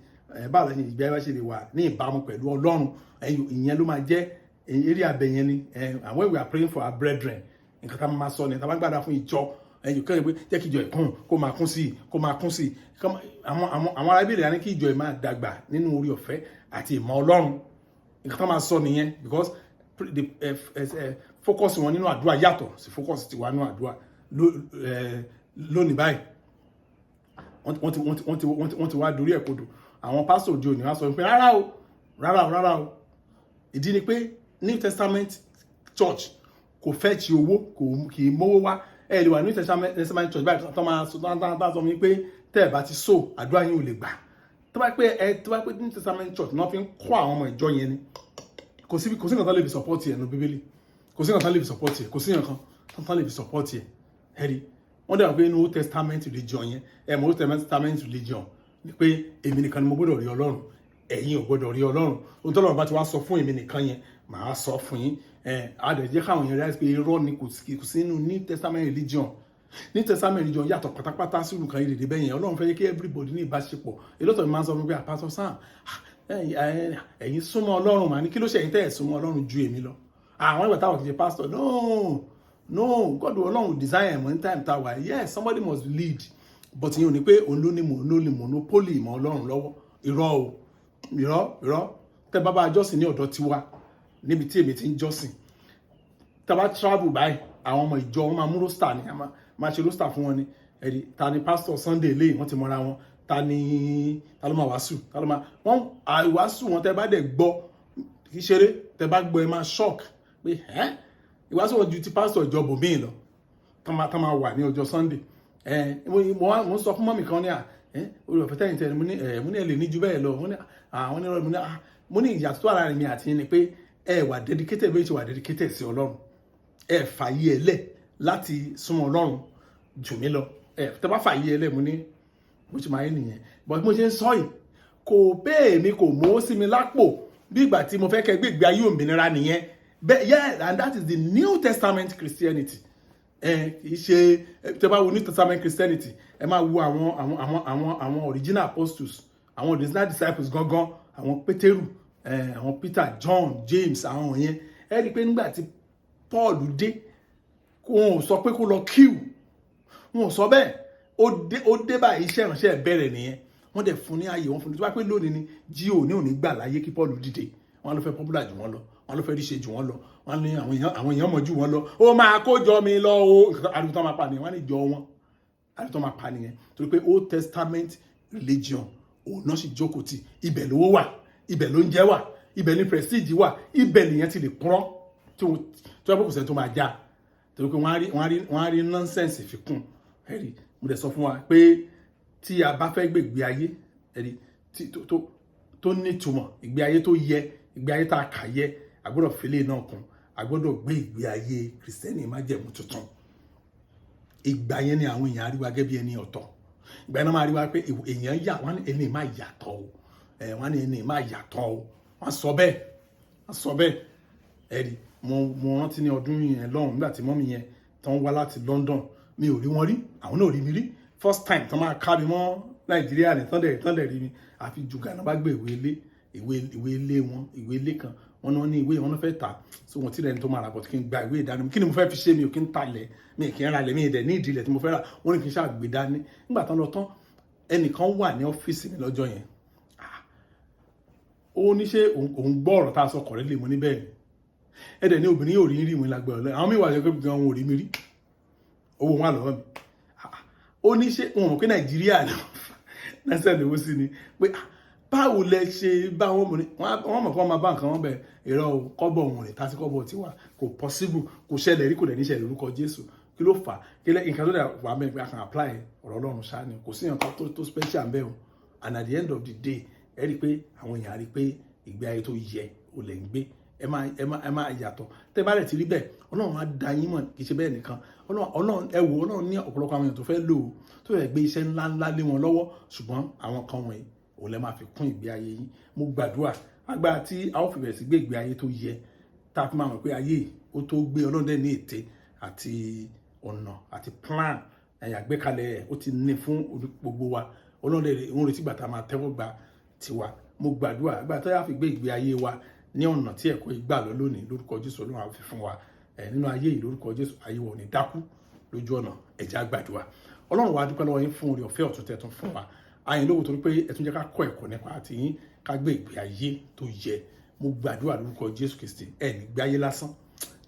báwo la ṣe ìgbé ayé wa ṣe lè wà ní ìbámu pẹ̀lú Ọlọ́run. Ẹ̀yọ́ ìyẹn ló máa jẹ́ eré abẹ yẹn ni. And when we are praying for our brethren, nǹkan tá a máa sọ ni tá a bá gbàdúrà fún ìjọ, ẹ̀yọ́ kẹ́rin pé jẹ́ kí ìjọ ìkún kó máa kún sí i, kó máa kún sí i. Àwọn arábìnrin ní kí ìjọ ì máa dàgbà nínú orí ọ̀fẹ́ àti ìmọ̀ Ọlọ́run. Nǹkan tá a máa sọ nìyẹn, because the focus wọn nínú àdúrà yàtọ̀ sí focus tiwa nínú àdúrà lónìí báyìí. Wọ́n ti wá dorí ẹ̀ kodò. Àwọn pásítọ̀ òde òní wá sọ pé rárá o, rárá o, rárá o. Ìdí ni pé New Testament Church kò fẹ́ ti owó, kò kì í mówó wá. Ẹ lè wà New Testament Church báyìí tó máa sọ tó sọ mi pé tẹ́ ẹ bá ti so, àdúrà yín ò lè gbà. Tó bá pé New Testament Church náà fi ń kọ́ àwọn ọmọ ìjọ yẹn ni, kò sí nǹkan tó lè fi support ẹ̀ nínú Bíbélì. Kò sí nǹkan tó lè fi support ẹ̀, kò sí nǹkan tó lè fi support ẹ̀. Ẹ rí wọ́n dẹ̀ wọ́n pé inú Old Testament religion yẹn, ẹ̀ mọ̀ Old Testament religion ni pé èmi nìkan ni mo gbọ́dọ̀ rí Ọlọ́run, ẹ̀yin ò gbọ́dọ̀ rí Ọlọ́run. Ohun tọ́lọ́run bá ti wá sọ fún èmi nìkan yẹn, màá sọ fún yín. Ẹ̀ á dẹ̀ jẹ́ káwọn èèyàn realize pé irọ́ ni. Kò sí nínú New Testament religion. New Testament religion yàtọ̀ pátápátá sí nǹkan ìrèdè bẹ́ẹ̀ yẹn. Ọlọ́run fẹ́ yẹ kí everybody ní ìbáṣepọ̀. Èlòtọ̀ mi máa ń sọ fún mi pé, "Pastor Sam, Ẹ̀yin súnmọ́ Ọlọ́run mà ní. Kí ló ṣe ẹ̀yin tẹ́ ẹ̀ súnmọ́ Ọlọ́run ju èmi lọ? Àwọn ìgbà táwọn kì í ṣe pastor. No, no, God, Ọlọ́run design ẹ̀ mọ́ ní time tá a wà. Yes, somebody must lead, but ìyẹn ò ní pé òun ló ní monopoly ìmọ̀ Ọlọ́run lọ́wọ́. Irọ́ o, irọ́, irọ́. Tẹ́ bá bá jọ́sìn ní ọ̀dọ̀ tiwa, níbi tí èmi ti ń jọ́sìn, tá bá travel báyìí, àwọn ọmọ ìjọ wọn máa mú roster ni, a máa ṣe roster fún wọn ni. Ẹ̀rí, ta ni pastor Sunday lẹ́yìn, wọ́n ti mọra wọn. Ta ni, ta ló máa wàásù, ta ló máa wọ́n àìwàásù wọn. Tẹ́ bá dẹ̀ gbọ́, kì í ṣeré. Tẹ́ bá gbọ́, ẹ máa shock pé ẹ́ ìwàásù wọn ju ti pastor ìjọ bòmíì lọ tán máa wà ní ọjọ́ Sunday. Ẹ mo sọ fún mummy kan ní à ẹ orí ọ̀fẹ́ tẹ̀yìn tẹ̀yìn. Mo ní ẹ, mo ní ẹ lè ní ju bẹ́ẹ̀ lọ. Mo ní àwọn ní mo ní ìyàtọ̀ tó ara mi àti yín ni pé ẹ wà dedicated bí ẹ ṣe wà dedicated sí Ọlọ́run. Ẹ fàyè ẹ lẹ̀ láti súnmọ́ Ọlọ́run jù mí lọ. Ẹ tẹ bá fàyè ẹ lẹ̀, mo ní bó ṣe máa ń nìyẹn. But mo ṣe ń sọ yìí, kò bẹ́ẹ̀ mi kò mú sí mi lápò bí ìgbà tí mo fẹ́ kẹ́ gbé ìgbé ayé òmìnira nìyẹn bẹ́ẹ̀. Yeah, and that is the New Testament Christianity. Ẹ kì í ṣe. Tẹ bá wo New Testament Christianity, ẹ máa wo àwọn original apostles, àwọn original disciples gangan, àwọn Pétérù, àwọn Peter, John, James, àwọn yẹn. Ẹ rí i pé nígbà tí Paul dé, wọn ò sọ pé kó lọ queue, wọn ò sọ bẹ́ẹ̀. Ó dé báyìí, iṣẹ́ ìránṣẹ́ bẹ̀rẹ̀ nìyẹn. Wọ́n dẹ̀ fún ní ààyè, wọ́n fún ní. Tó bá pé lónìí ni jíò ní òní gbà láyé kí Paul dìde, wọ́n ló fẹ́ popular jù wọ́n lọ, wọ́n ló fẹ́ ríṣe jù wọ́n lọ, wọ́n ní àwọn èèyàn mọ̀ jù wọ́n lọ, ó máa kó jọ mi lọ o. Àdúgbò tó máa pa nìyẹn. Wọ́n ní jọ wọn, àdúgbò tó máa pa nìyẹn, torí pé Old Testament religion òun náà sì jókòó tì. Ibẹ̀ lówó wà, ibẹ̀ ló ń jẹ́ wà, ibẹ̀ ní prestige wà, ibẹ̀ nìyẹn ti lè purọ́ tí wọ́n tó yẹ kó sẹ́ni tó máa já, torí pé wọ́n á rí nonsense fi kún. Ẹ̀rí, mo dẹ̀ sọ fún wa pé tí a bá fẹ́ gbègbè ayé, ẹ̀rí, tí tó nítumọ̀, ìgbé ayé tó yẹ, ìgbé ayé tá a kà yẹ, a gbọ́dọ̀ fìlẹ̀ náà kún. A gbọ́dọ̀ gbé ìgbé ayé Kìrìsìtẹ́nì májẹ̀mú tuntun. Ìgbà yẹn ni àwọn èèyàn á rí wa gẹ́gẹ́ bí ẹni ọ̀tọ̀. Ìgbà yẹn náà máa rí wa pé èèyàn yà wọ́n ní ẹni máa yàtọ̀ o. Ẹ̀ wọ́n ní ẹni máa yàtọ̀ o. Wọ́n sọ bẹ́ẹ̀, wọ́n sọ bẹ́ẹ̀. Ẹ̀rí, mo rántí ní ọdún yẹn lọ́hùn, nígbà tí mummy yẹn tán wá láti London, mi ò rí wọn rí, àwọn náà ò rí mi rí. First time tán máa ká mi mọ́ Nàìjíríà ní tán dẹ̀ rí mi, àfi jùgà náà bá gbé ìwé ilé, ìwé ilé wọn, ìwé ilé kan wọn náà ní, ìwé wọn náà fẹ́ tà. So wọn ti rẹ̀ ní tó máa rà bọ̀, kí n gba ìwé ìdánimọ̀. Kí ni mo fẹ́ fi ṣe? Mi ò kí n talẹ̀, mi kì í ralẹ̀, mi ì dẹ̀ ní ìdílẹ̀ tí mo fẹ́ rà. Wọ́n ní kí n ṣáà gbé dání. Nígbà tán lọ tán, ẹnìkan wà ní ọ́fíìsì mi lọ́jọ́ yẹn. Ó ní ṣé òun gbọ́ ọ̀rọ̀ tá a sọ kọ̀rẹ́ lè mú níbẹ̀ ni? Ẹ dẹ̀ ní obìnrin yóò rí rí mi lágbẹ̀ẹ́ ọ̀lẹ́. Àwọn míì wà lẹ́gbẹ̀ẹ́ gan, wọn ò rí mi rí, owó wọn lọ́wọ́ mi. Ó ní ṣé wọn mọ̀ pé Nàìjíríà lẹ́sẹ̀ lówó sí ni, pé báwo lẹ ṣe bá wọn mọ̀ ní wọ́n mọ̀ kí wọ́n máa bá nǹkan wọn bẹ̀. Èrò kọ́bọ̀ wọn rè tásí kọ́bọ̀ tiwa, kò possible, kò ṣẹlẹ̀ rí, kò dẹ̀ ní ṣẹlẹ̀ lórúkọ Jésù. Kí ló fà á? Kí lẹ́ nǹkan tó dẹ̀ wà mẹ́rin pé a kàn apply ọ̀rọ̀ Ọlọ́run ṣáá ni. Kò sí nǹkan tó special bẹ́ẹ̀ o. And at the end of the day, ẹ rí i pé àwọn èèyàn á rí i pé ìgbé ayé tó yẹ ò lè ń gbé. Ẹ máa yàtọ̀. Tẹ́ bá rẹ̀ ti rí bẹ́ẹ̀, Ọlọ́run á da yín mọ̀. Kì í ṣe bẹ́ẹ̀ nìkan. Ọlọ́run, ẹ wò, Ọlọ́run ní ọ̀pọ̀lọpọ̀ àwọn èèyàn tó fẹ́ lò ó, tó fẹ́ gbé iṣẹ́ ńlá ńlá lé wọn lọ́wọ́, ṣùgbọ́n àwọn kan wọ̀nyí òun lẹ máa fi kún ìgbé ayé yín. Mo gbàdúrà, agbára tí a ó fi bẹ̀rẹ̀ sí gbé ìgbé ayé tó yẹ, tá a fi máa mọ̀ pé ayé ó tó gbé, Ọlọ́run dẹ̀ ní ète àti ọ̀nà àti plan ẹ̀yà àgbékalẹ̀ ẹ̀, ó ti ní fún gbogbo wa. Ọlọ́run dẹ̀ ń retí gbà tá a máa tẹ́wọ́ gba tiwa. Mo gbàdúrà, agbára tó yà fi gbé ìgbé ayé wa ní ọ̀nà tí ẹ̀kọ́ ìgbà lọ lónìí, lórúkọ Jésù, Ọlọ́run á fi fún wa ẹ̀ nínú ayé yìí lórúkọ Jésù. Ayé wa ò ní dákú lójú ọ̀nà. Ẹ jẹ́ á gbàdúrà. Ọlọ́run wa, dúpẹ́ lọ́wọ́ yín fún oore ọ̀fẹ́ ọ̀tun tẹ̀tún fún wa. Àyìn lówó torí pé ẹ tún jẹ́ ká kọ́ ẹ̀kọ́ nípa àti yín, ká gbé ìgbé ayé tó yẹ. Mo gbàdúrà lórúkọ Jésù Kristi, ẹ ní gbé ayé lásán.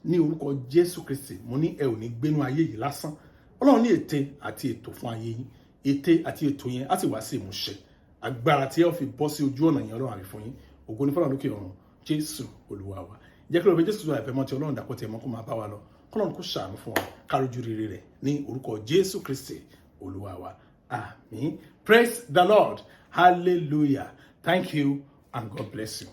Ní orúkọ Jésù Kristi, mo ní ẹ ò ní gbénú ayé yìí lásán. Ọlọ́run ní ète àti ètò fún ayé yín. Ète àti ètò yẹn á sì wá sí ìmúṣẹ. Agbára tí ẹ fi bọ́ sí ojú ọ̀nà yẹn, Ọlọ́run àbí fún yín. Ògo ní fọlọ́run lókè ọ̀run. Jésù Olúwa wa. Jẹ́ kí ló fi Jésù tó àìfẹ́ mọ́ ti Ọlọ́run dàpọ̀ tí ẹ mọ́ kó máa bá wa lọ. Kọ́lọ́run kó ṣàánú fún wa, kárójú rere rẹ̀ ní orúkọ Jésù Kristi Olúwa wa. Àmín. Praise the Lord. Hallelujah. Thank you and God bless you.